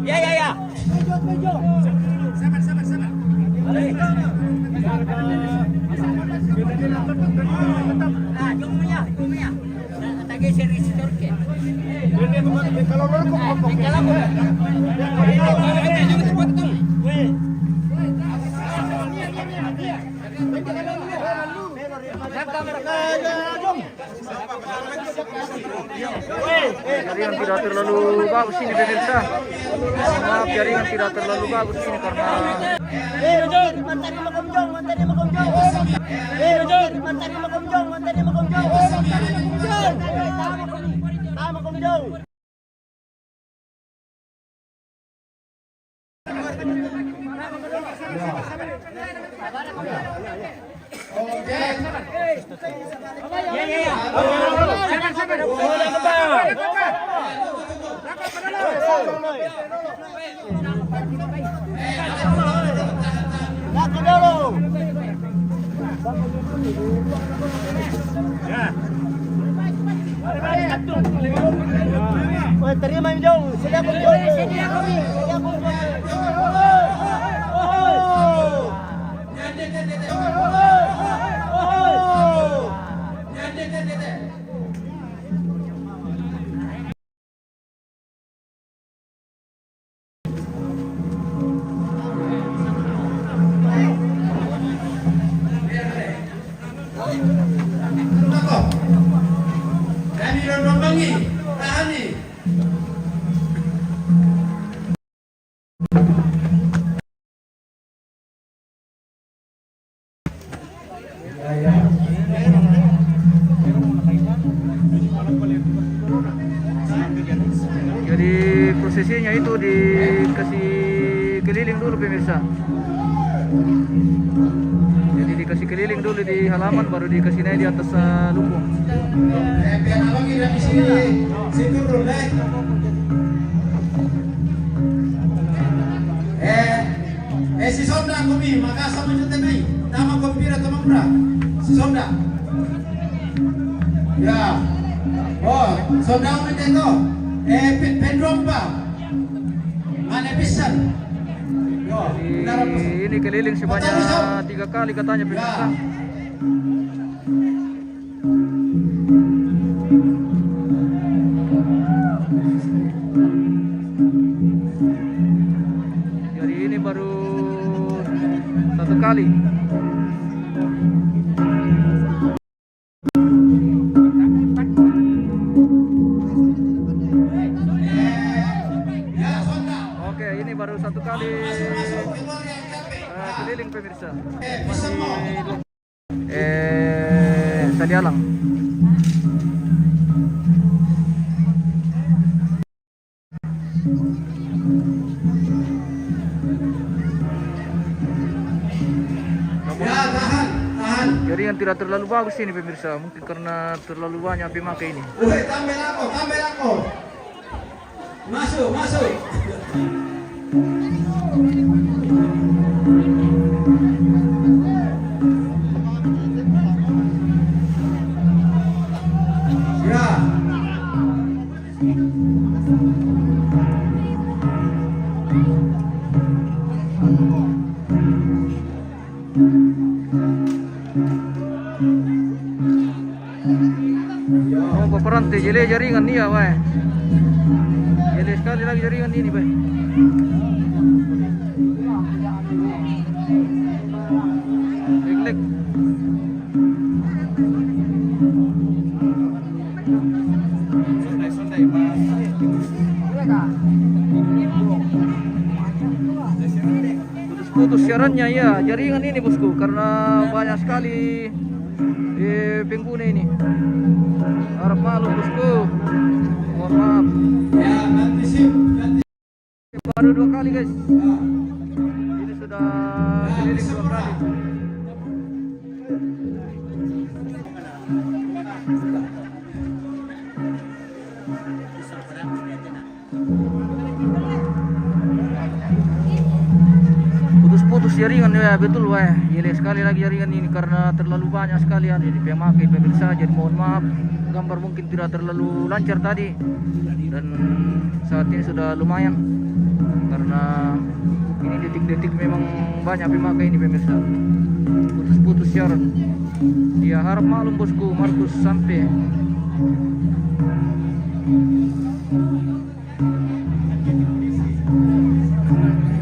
Ya, ya, ya. Jaringan tidak terlalu bagus ini, pemirsa. Maaf, jaringan tidak terlalu bagus ini karena Woi, terima, Jong. Sini aku, Jong. Sini aku, Jong. Dikasih keliling dulu, pemirsa. Jadi dikasih keliling dulu di halaman, baru dikasih naik di atas, eh, lumpung. Eh, pian abang ini di sini, situ dulu, eh. Eh, eh, si Sonda, kumi, makasa mencetemai. Nama kompira teman bra. Si Sonda. Ya. Oh, Sonda, umi tento. Eh, pe-, pendrompa. Mana pisan? Yo, ini keliling sebanyak tiga kali katanya, pemirsa. Jadi ini baru satu kali. Oke, ini baru satu kali, eh, keliling, pemirsa. Masih, eh, Sadialang. Ya, tahan, tahan. Jaringan tidak terlalu bagus ini, pemirsa. Mungkin karena terlalu banyak pemakai ini. Woi, tambah lako, tambah lako. Masuk, masuk. Ya. Oh, paparante, jele jaringan nia, bae. Jele sekali lagi jaringan ini, bae. Lek, lek. Putus-putus siarannya, ya, jaringan ini, bosku, karena banyak sekali, eh, pengguna ini. Harap maklum, bosku. Mohon maaf. Ya, nanti sih, nanti. Baru dua kali, guys. Ini sudah keliling dua kali. Putus-putus jaringan, ya, betul, weh. Jele sekali lagi jaringan ini karena terlalu banyak sekali yang dipakai, pemirsa. Jadi mohon maaf, gambar mungkin tidak terlalu lancar tadi. Dan saat ini sudah lumayan karena ini detik-detik memang banyak pemakai ini, pemirsa. Putus-putus siaran. Ya, harap maklum, bosku, Markus sampai.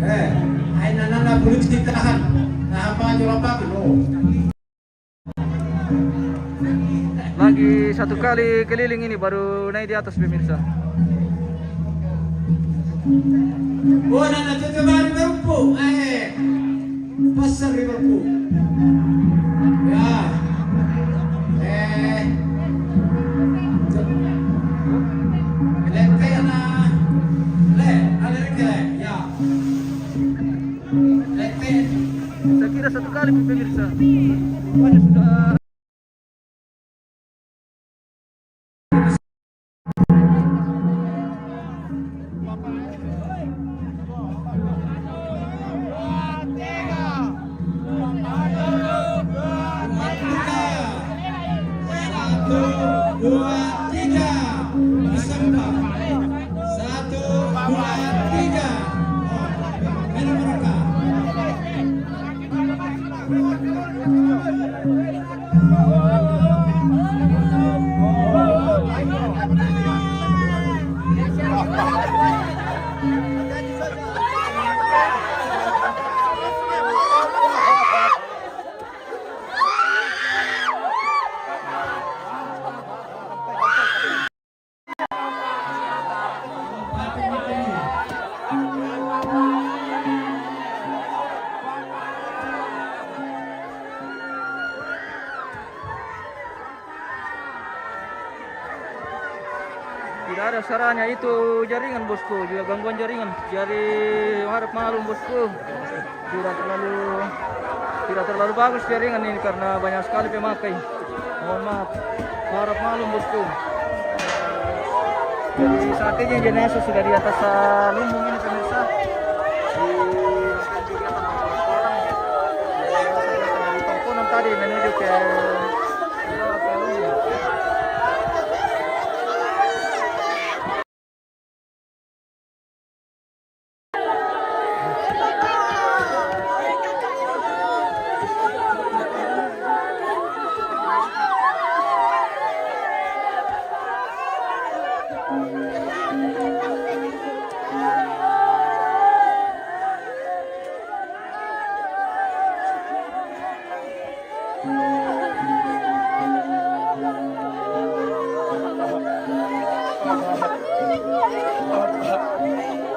Eh, aina nana bulu tahan. Nah, apa jawab aku? Lagi satu kali keliling ini baru naik di atas, pemirsa. Oh, nana tutu baru berempu. Eh, pasar di berempu. Ya. Eh. Lete na. Le, ada lagi, le. Ya. Lete. Saya kira satu kali, pemirsa. Banyak sudah. Satu, dua, tiga. Bersama. Satu, dua, tiga. Oh, minum mereka. Masalahnya itu jaringan, bosku, juga gangguan jaringan. Jadi harap maklum, bosku. Tidak terlalu, tidak terlalu bagus jaringan ini karena banyak sekali pemakai. Mohon maaf. Harap maklum, bosku. Jadi saat ini jenazah sudah di atas, ah, lumbung ini, pemirsa. Di Tongkonan tadi menuju ke, ke lumbung.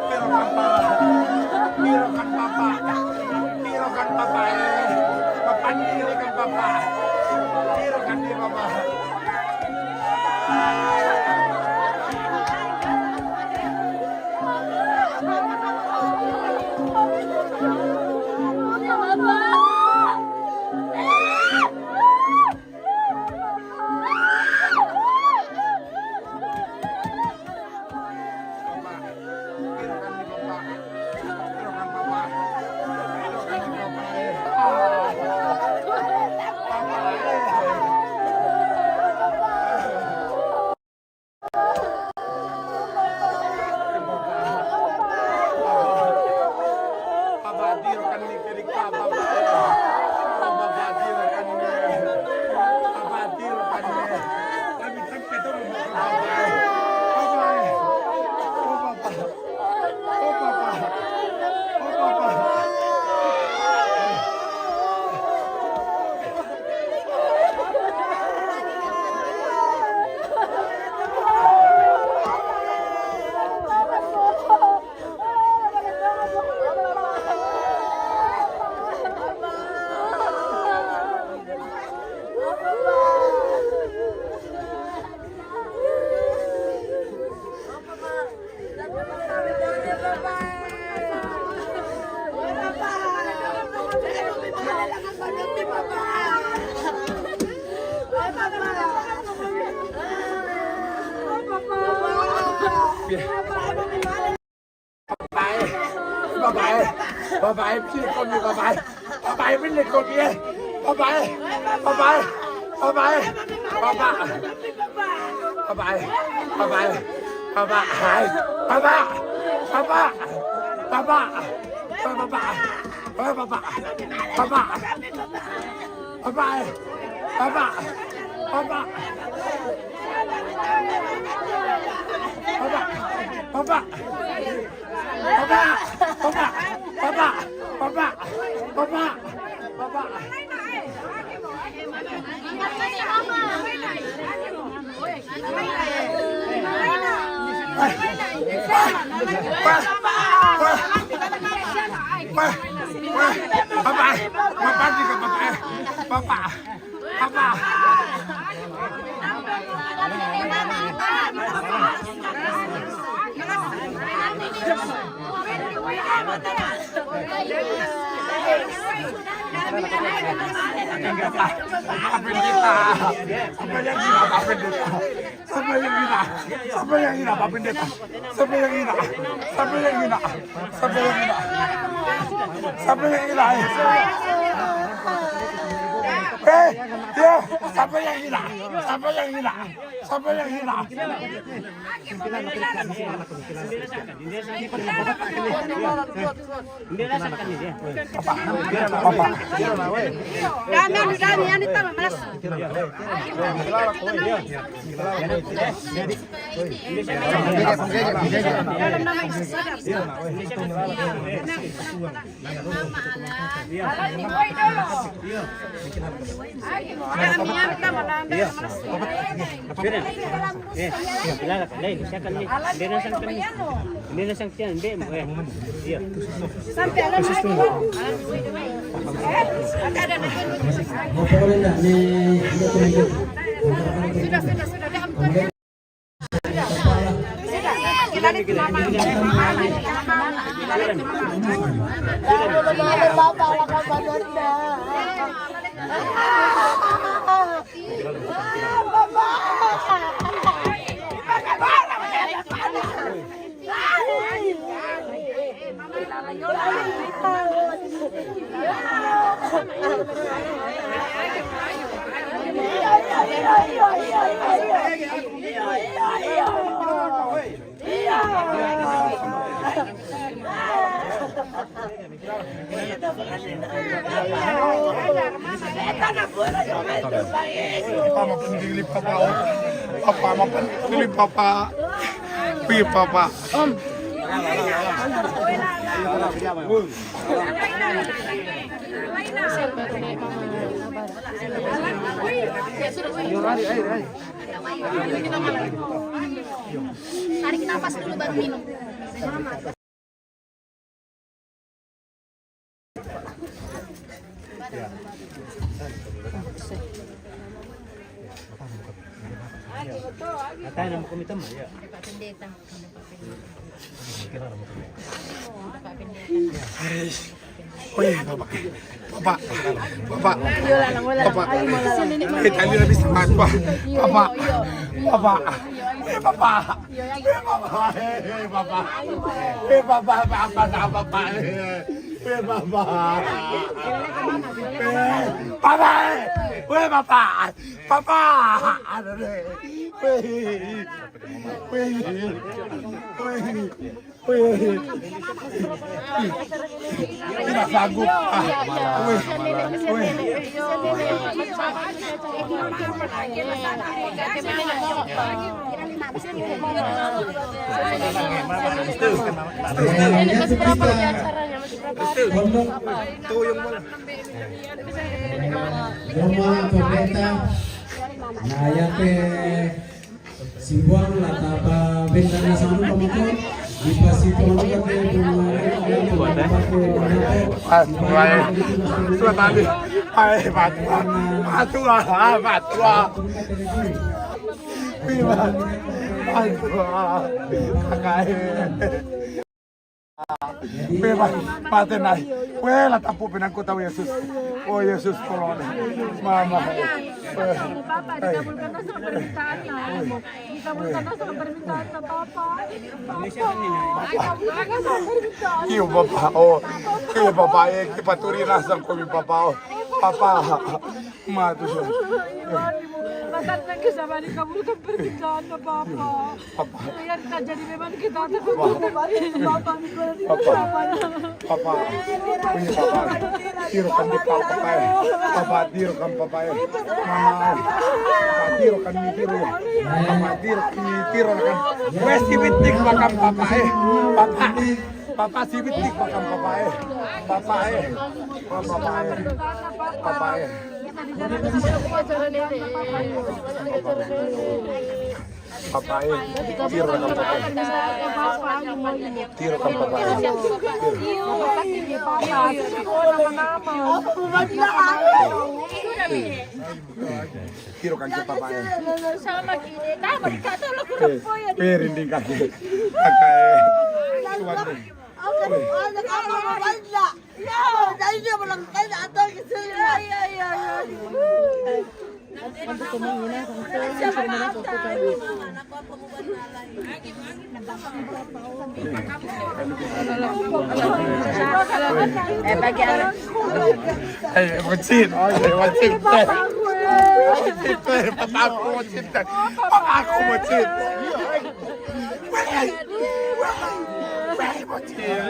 Piro kan papa? Piro kan papa? Piro kan papa, eh? Papa, piro kan papa? Piro kan dia, papa? Babae, babae, babae, pili komi, babae. Babae, pili komi, eh. Babae, babae, babae, baba. Babae, babae, babae, baba, baba, baba, baba, baba, baba, baba. Baba, eh. Baba, baba. Baba, baba. Baba, baba. Baba, baba. Baba. Papa, papa, papa, papa, papa, papa, papa. Apa yang kita? Apa yang kita? Apa yang kita? Siapa yang hina? Siapa yang hina, Pak Pendeta? Siapa yang hina? Siapa yang hina? Siapa yang hina? Siapa yang hina, eh? Eh, ya, siapa yang hina? Siapa yang hina? Siapa yang hina? Dami, anu, dami, anu, tama, malas. Dalam nama Yesus, sadar. Dami, anu, tama, dami, malas. Sino? Eh, kilala ka. Dahil, siya ka ni. Hindi na siyang kan-, hindi na siyang tiyan, hindi mo, eh. Iya. Sampai alam mo. Sudah, sudah, sudah. Dah, ampun. Papa, mapan dili papa, oh. Papa, mapan dili papa. Pi papa. Om. Tarik nafas dulu baru minum. Atay na mo kami tama, ya. Pak Pendeta. Pak Pendeta. Oye, papa. Papa. Papa. Papa. Eh, tali na bisa matwa. Papa. Papa. Eh, papa. Eh, papa. Eh, papa. Eh, papa. Papa. Papa. Eh, papa. Eh, papa. Eh, papa. Papa. Aduh, deh. Weh. Weh. Weh. Weh. Tidak sanggup. Ah, weh. Weh. Ini masih berapa di acaranya? Masih berapa hari? Itu yang mana? Rumah pemerintah. Nah, ya, teh. Simbuang la tapa bentana sanu pamako, di pasi pamako ke bunga. Ah, mulai. Sudah tadi. Hai, patua. Patua, ah, patua. Patua. Kakak. Weh, ma-, mate nai. Weh, la tapu penangkuta, oh Yesus. Oh Yesus, tolong deh. Mama. Weh. Papa, dikabulkan saja permintaannya. Dikabulkan saja permintaannya, Papa. Papa. Dikabulkan saja permintaannya. Iyo, Papa. Oh. Iyo, Papa, eh, kipaturi nasang kami, Papa. Oh. Papa. Matu. Matan na ke sama dikabulkan permintaannya, Papa. Papa. Biar tak jadi memang kita takut. Papa. Papa. Papa. Papa. Weh, Papa. Tiro kan di papa, Papa, eh. Papa, tiro kan, Papa, eh. Mama, eh. Papa, tiro kan, mi tiro, ya. Papa, tiro kan, mi tiro kan. Weh, si bitik makan, Papa, eh. Papa. Papa, si bitik makan, Papa, eh. Papa, eh. Papa, eh. Papa, eh. Papa, eh. Tiro kan, Papa, eh. Tiro kan, Papa, eh. Tiro. Tiro kan ke, Papa, eh. Sama gini, tahu mereka tuh lo kurang poin. Perinding kaki. Kakak, eh. Suatu. Eh, bagi anak. Eh, bocin. Eh, bocin. Eh, bocin. Papa aku, bocin. Papa aku, bocin. Weh, weh, weh, bocin.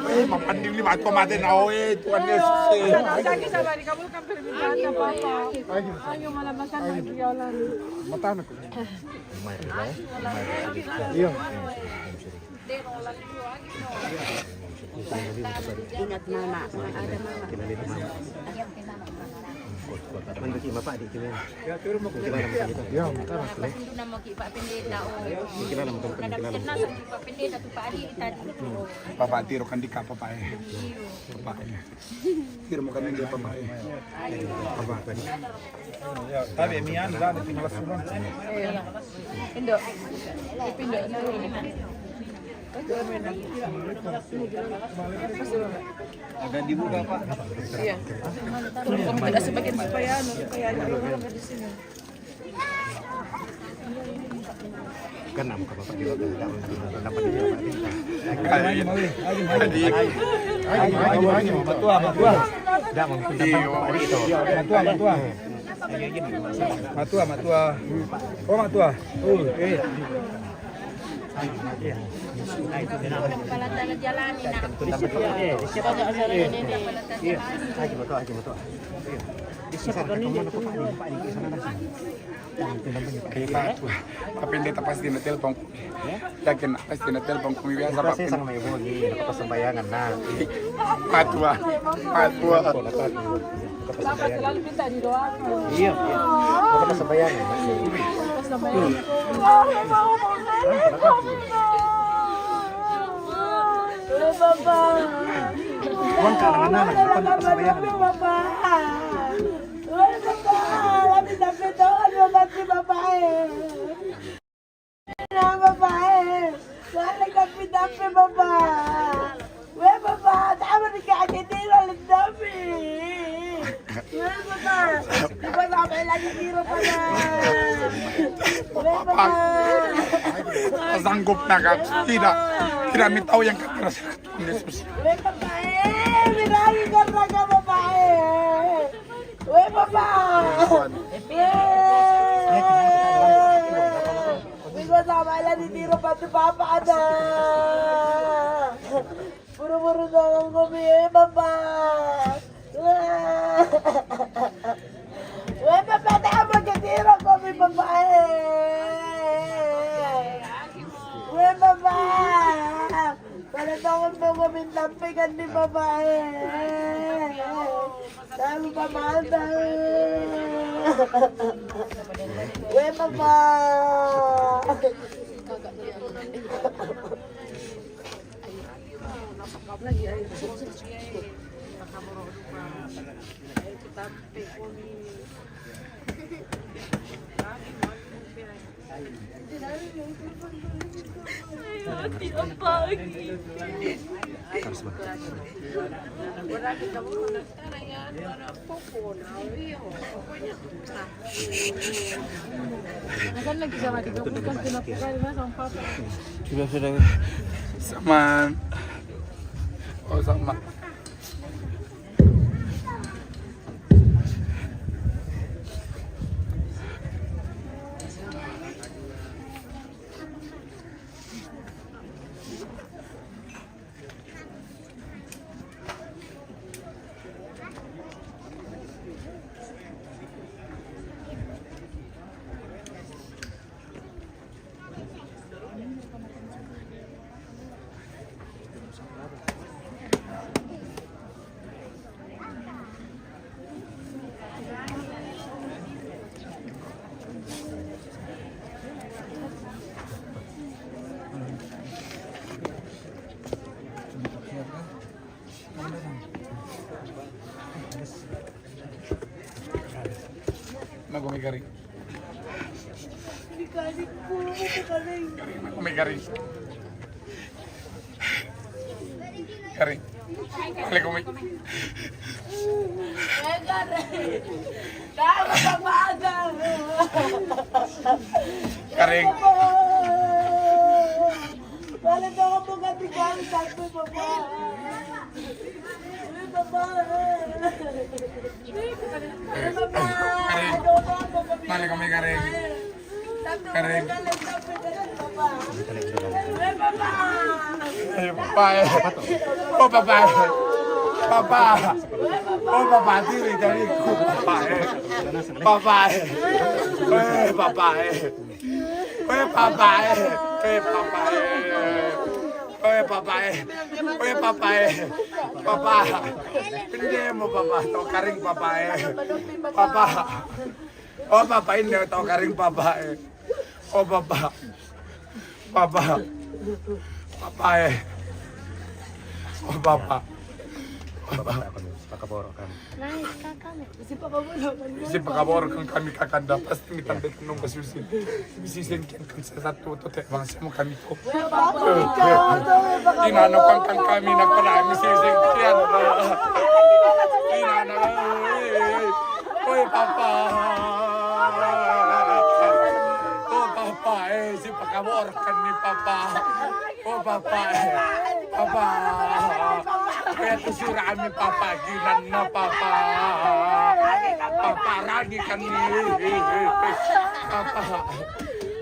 Eh, mapan di lima aku mati na, oh, eh, Tuhan Yesus, eh. Ayo, malah makan lagi, ya Allah. Mata aku. Iya. Ingat mama, ada mama. Mandi ki bapak di sini. Ya, bentar. Lepas itu nama ki Pak Pendeta, oh. Ada kenal sama Pak Pendeta tu, Pak Adi tadi. Papa, tiro kan di ka, Papa, eh. Papa, eh. Tiro mo kan di, Papa, eh. Papa. Ya, tapi mian lah, di tinggal suruh. Indo. Indo. Agak dibuka, Pak. Iya. Kalau tidak sebagian supaya, anu, supaya ada orang di sini. Kan nama Bapak di dapat di. Matua, matua. Matua, matua. Matua, matua. Oh, matua. Oh, eh. Kepala tanah jalani, nak. Iya, siapa tak ada ini? Iya. Haji matua, haji matua. Iya. Siapa kan ini? Kayak Pak, Pak Pendeta pasti na telepon. Yakin pasti na telepon kami biasa, Pak Pendeta. Sama ibu ni, nak pasambahyangan, nah. Pak Tua, Pak Tua. Iya, iya. Nak pasambahyangan, nah. Uang kalangan anak, nak pasambahyangan. Weh, Bapa, kami tak tahu ada mati, Bapa, eh. Nah, Bapa, eh. Wala kami dapat, Bapa. Weh, Bapa, tak ada dikasih tidur, tapi. Weh, Bapa, Bapa, sampai lagi tidur, Bapa. Weh, Bapa. Sanggup nak, tidak, tidak minta yang kata Yesus. Weh, Bapa, eh, bilangin ko na ka, Bapa, eh. Weh, Bapa. Eh. Weh, ko sa mala ni tiro pa tu Papa ada. Buru-buru tolong ko, eh, Bapa. Weh, Bapa, tak apa ke tiro ko, eh, Bapa, eh. Weh, Bapa. Wala na akong mga mintampikan ni babae. Dahil pamahal na. Weh, Bapa. Sudah, sudah. Sama. Oh, sama. Naku mi karing. Karing, naku mi karing. Karing. Balik ko mi. Karing. Balik ako, magkatigawi, sabi ko ba? Karing. Balik ko mi, Karing. Karing. Ay, papa, eh. Oh, papa, eh. Papa. Oh, papa, diri, diri. Papa, eh. Papa, eh. Eh, papa, eh. Eh, papa, eh. Eh, papa, eh. Eh, papa, eh. Eh, papa, eh. Papa. Pindemo, papa. Tau karing, papa, eh. Papa. Oh, papa, ini tau karing, papa, eh. Oh, papa. Papa. Papa, eh. Oh, papa. Papa. Pakaboro kami. Nangis kakak. Isi pakaboro kan kami kakanda pasti mi tanda nong basusi. Bisi sengken kan satu to te bang semu kami to. Ina na kan kan kami na kona mi si sengken. Ina na. Oi papa. Oh papa eh si pakaboro kan ni papa. Oh papa eh. Papa. Kaya kusura ami papa ginan na papa. Papa rangi kan ni. Papa.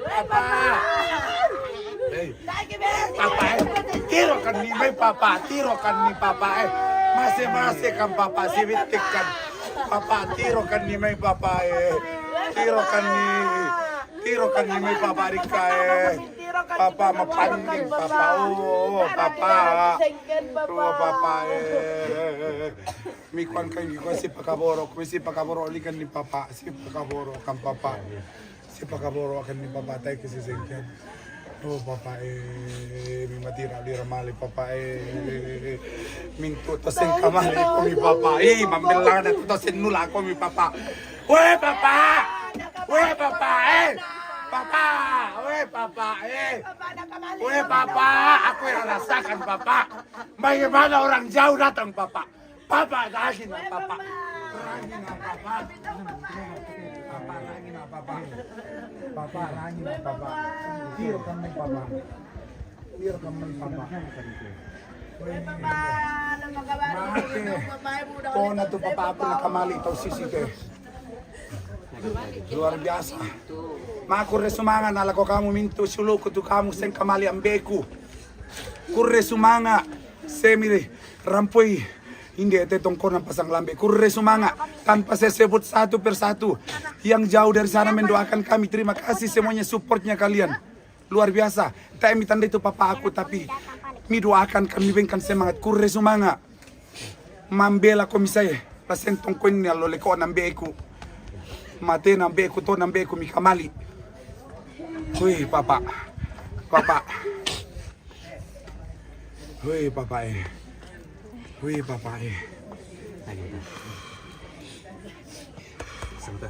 Papa. Hey. Papa eh. Tiro kan ni mai papa. Tiro kan ni papa eh. Mase mase kan papa siwitik kan. Papa tiro kan ni mai papa eh. Tiro kan ni. Tiro kan ni mai papa rika eh. Papa mapanding papa oh papa. Oh papa eh. Mi kuan kan mi kuan si pakaboro, mi si pakaboro likan ni papa, si pakaboro kan papa. Si pakaboro kan ni papa tai ke si sengken. Oh papa eh, mi matira lira mali papa eh. Mintu to sengka mali ko mi papa eh, mambelana to sen nula ko mi papa. We papa. We papa eh. Papa, we papa eh. We papa, aku yang rasakan papa. Bagaimana orang jauh datang papa. Papa, rangi na papa. Rangi na papa. Papa, rangi na papa. Papa, rangi na papa. Tiro kan mai papa. Tiro kan mai papa. Mate. Kona tu papa aku na kamali tau sisi ke. Luar biasa. Ma kurre sumanga na lako kamu mintu suluku tu kamu seng kamali ambeku. Kurre sumanga semi rampoi inde te tongkona pasang lambe. Kurre sumanga tanpa saya sebut satu per satu. Yang jauh dari sana mendoakan kami. Terima kasih semuanya supportnya kalian. Luar biasa. Tak mi tanda itu papa aku tapi mi doakan kami bengkan semangat kurre sumanga. Mambela ko misaye. Pasen tongkon ni alo leko nambeku. Mate nambeku to nambeku mi kamali. Hui papa. Papa. Hui papa eh. Hui papa eh. Sebentar.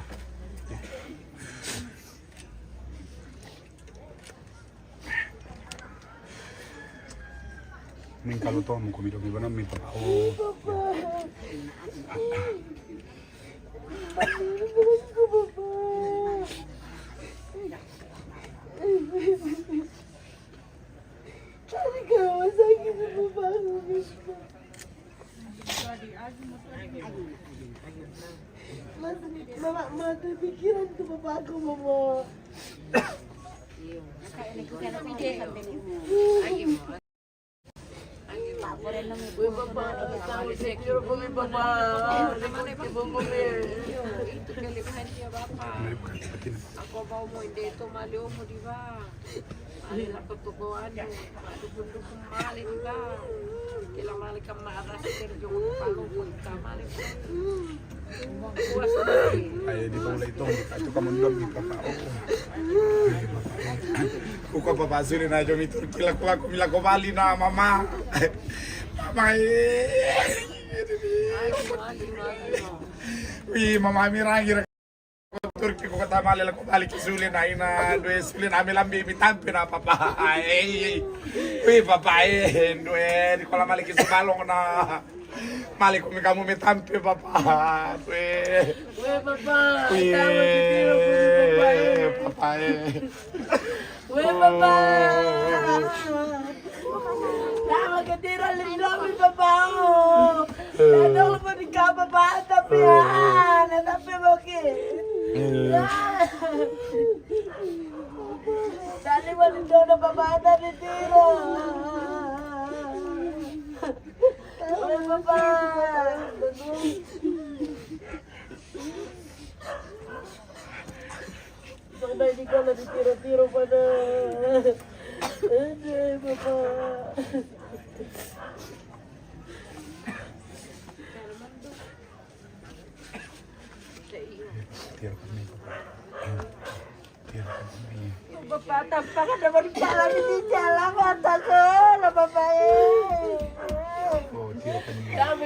Min kalu to mu kumi dogi bana min papa oh. Tadi kamu sakit sama baru. Mama, mata pikiran tu papa aku mama. Gue papa tahu saya kira gue papa. Gue papa. Aku mau mau itu malu mau di bang. Mali lako toko anu, dukun-dukun mali di ba. Kila mali kam na aras kerjo ko palo ko ta mali. Puas mali. Aye di bawah itu kita itu kamu dulu di papa. Oh. Kuka papa suli na jo mitur kila kula ko mila ko bali na mama. Mama eh. Mali, mali, mali. Wi mama mi rangi. Turki ko kata male la ko bali ki sule na ina due sule na mi lambi mi tampe na papa. Ei. Wi papa eh due di kola male ki subalong na. Male ko mi kamu mi tampe papa. Due. Gue papa. Wi Tahu di tiro gue papa. Papa eh. Gue papa. Tahu ke tiro lindungi papa. Tahu ko di kapa papa tapi ah, na tapi boki. Dali wali dona papa na di tiro. Oi papa. Sampai di kala di tiro-tiro pada. Aduh papa. Tiro kami papa. Tiro kami. Bapak tampang ada berjalan di jalan mata ke lah bapak eh. Oh tiro kami. Kami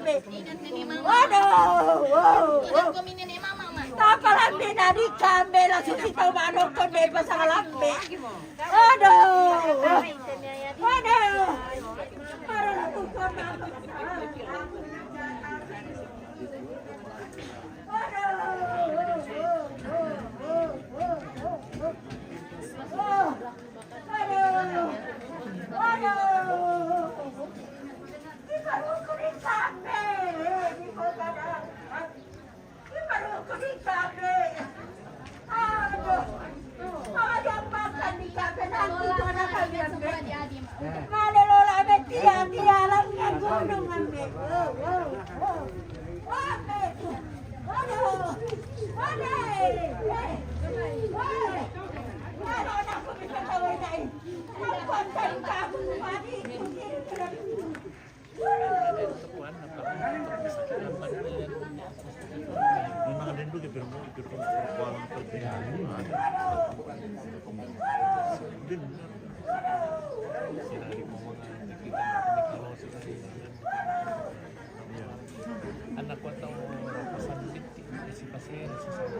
lambe. Waduh, wow, wow. Tapa lambe na di kambe la susi tau manoko me pasang lambe. Waduh, Male lola be tia, tia langkan gunung ambe. Oh, oh, oh. Ambe. Aduh. Ambe. Eh. Eh. Kalau nak aku bisa tahu ini. Aku akan kamu mati. Memang ada yang begitu, begitu, begitu. Anak ko tau pasal dikit, isi pasir, isi sa-,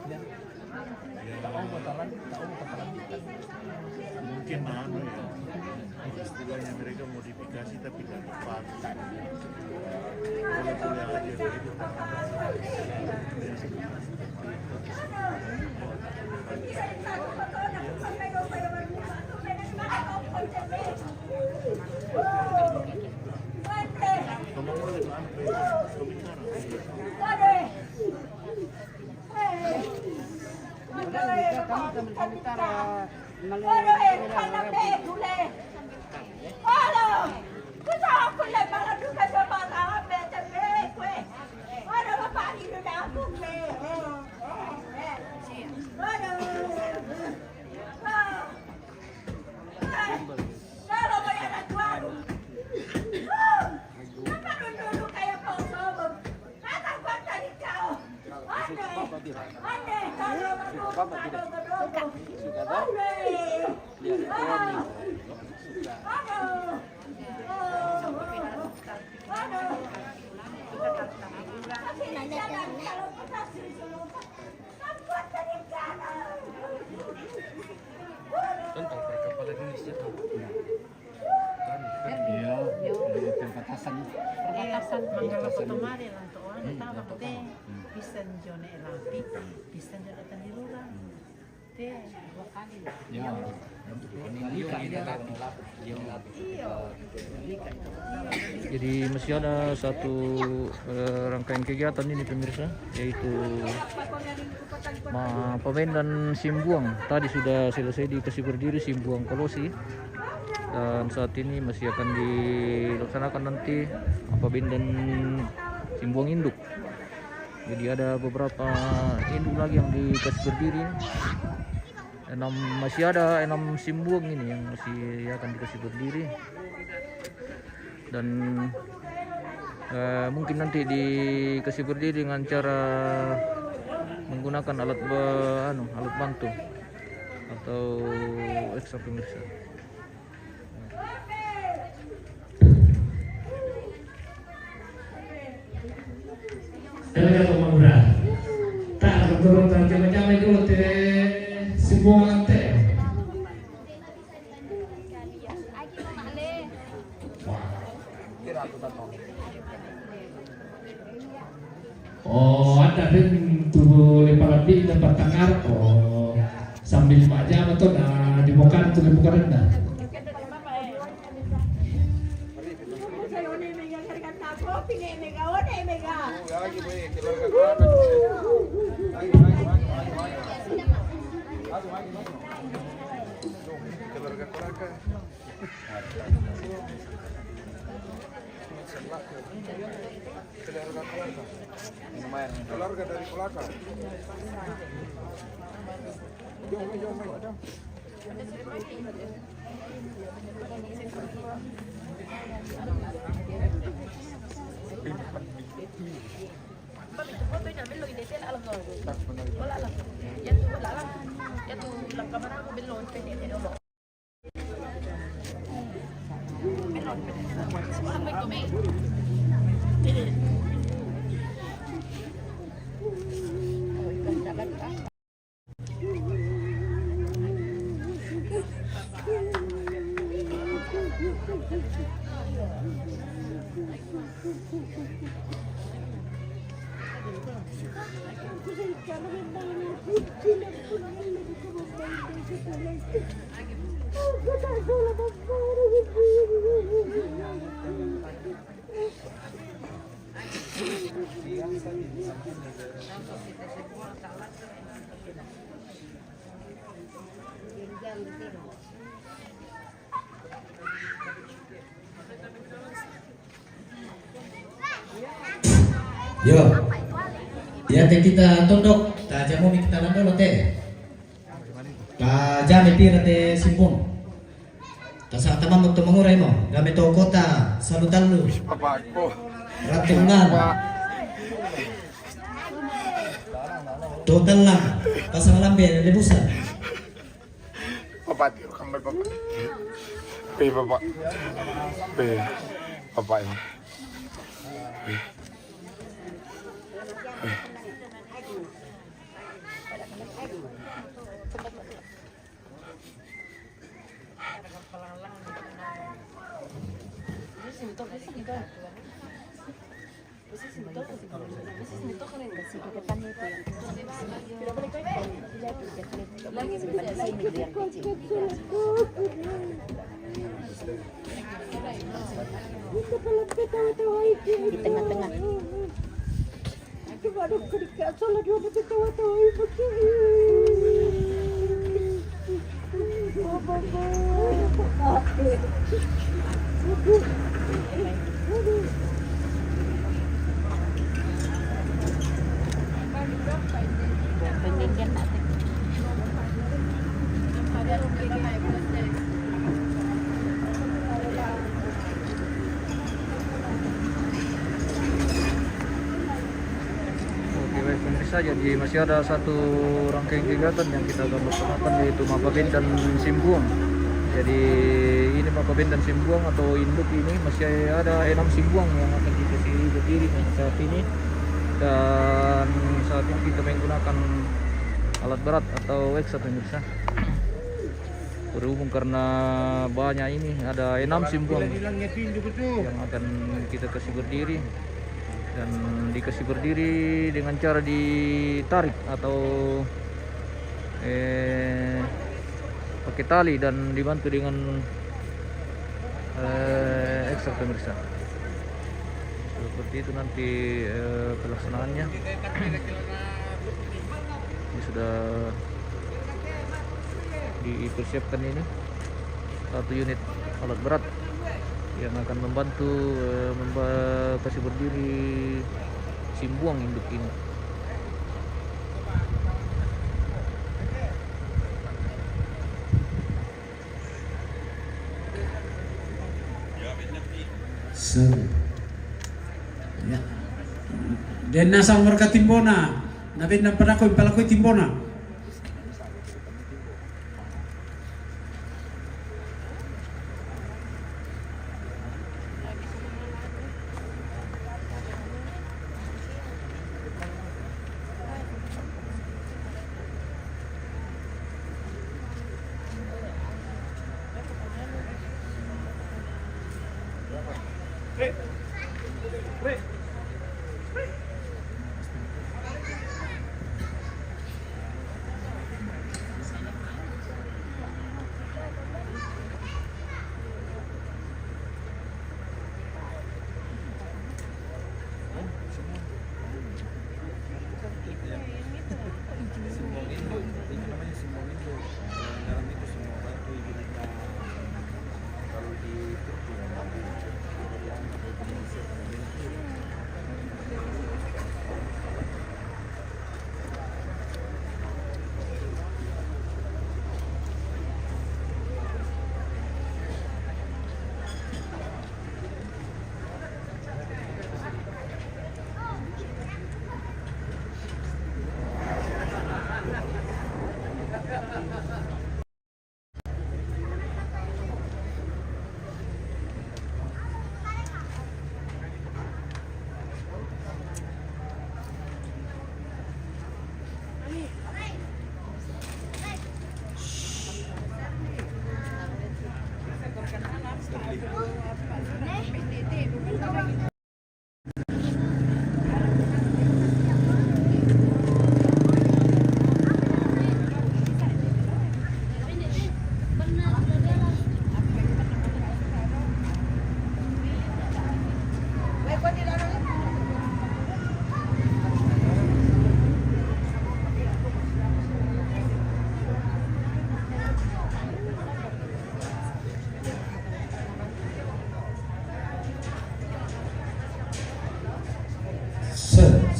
ya. Tau batalan, tau batalan dikit. Mungkin anu ya, istilahnya mereka modifikasi tapi nggak tepat. Boleh-boleh aja begitu. Tentang perkapalan Indonesia. Iya, di perbatasan. Perbatasan. Mangala Kota Mare, Lantoan, Tawang, te. Bisa jone rapi, bisa jone tandilura. Te, dua kali. Ya. Iya. Jadi masih ada satu, eh, rangkaian kegiatan ini, pemirsa, yaitu ma-, pamendan simbuang. Tadi sudah selesai dikasih berdiri simbuang kolosi, dan saat ini masih akan dilaksanakan nanti pamendan simbuang induk. Jadi ada beberapa induk lagi yang dikasih berdiri. Enam, masih ada enam simbuang ini yang masih akan dikasih berdiri. Dan, eh, mungkin nanti dikasih berdiri dengan cara menggunakan alat ba-, anu, alat bantu atau eksa, pemirsa. Dalaga pamura. Tak, turun, tak, jama-jama dulu, te, semua te. Oh, ada rin tu lepa lebih dapat tangar. Oh, sambil baca betul dah dibuka tu dibuka dah. Keluarga dari Kolaka. Jom, jom, jom. Yo. Ya, te kita tondok, ta jamomi kita landolo te. Ta jame pira te Simbong. Ta sa tamam to mangura imo. Game to kota, salu tallu. Apa ko? Ratu ulan. Total lang. Pasang lambe, lebusan. Papa, tiro kami, papa. Pe, papa. Pe, papa ini. Pe. Pe. Di tengah-tengah. Oke, baik pemirsa, jadi masih ada satu rangkaian kegiatan yang kita akan laksanakan, yaitu Makaben dan Simbuang. Jadi ini Makaben dan Simbuang atau induk ini masih ada enam Simbuang yang akan kita siri berdiri dan saat ini, dan saat ini kita menggunakan alat berat atau eksa, pemirsa. Berhubung karena banyak ini, ada enam Simbuang yang akan kita kasih berdiri dan dikasih berdiri dengan cara ditarik atau eh, pakai tali dan dibantu dengan eh, eksa, pemirsa. Seperti itu nanti eh, pelaksanaannya. Ini sudah dipersiapkan ini satu unit alat berat yang akan membantu eh, memba- kasih berdiri Simbuang induk ini. Seru. Ya. Den nasang warga Timbona, na ben nampadako impalakoi Timbona.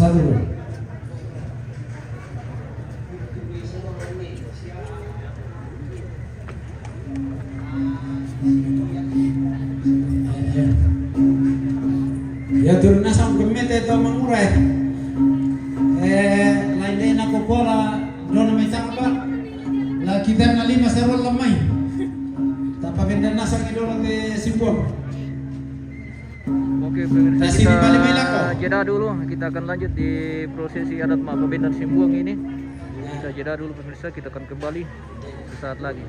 Dulu. Ya, turun nasang kemete to mangure. Eh, lain dena ko bola, dona mai tangka. La kita na lima serol lemai. Tapa benda nasang idolo te Simbuang. Oke, pemirsa, Kasih kita di balik main lako. Jeda dulu. Kita akan lanjut di prosesi adat Mapabendan Simbuang ini. Kita jeda dulu, pemirsa, kita akan kembali sesaat lagi.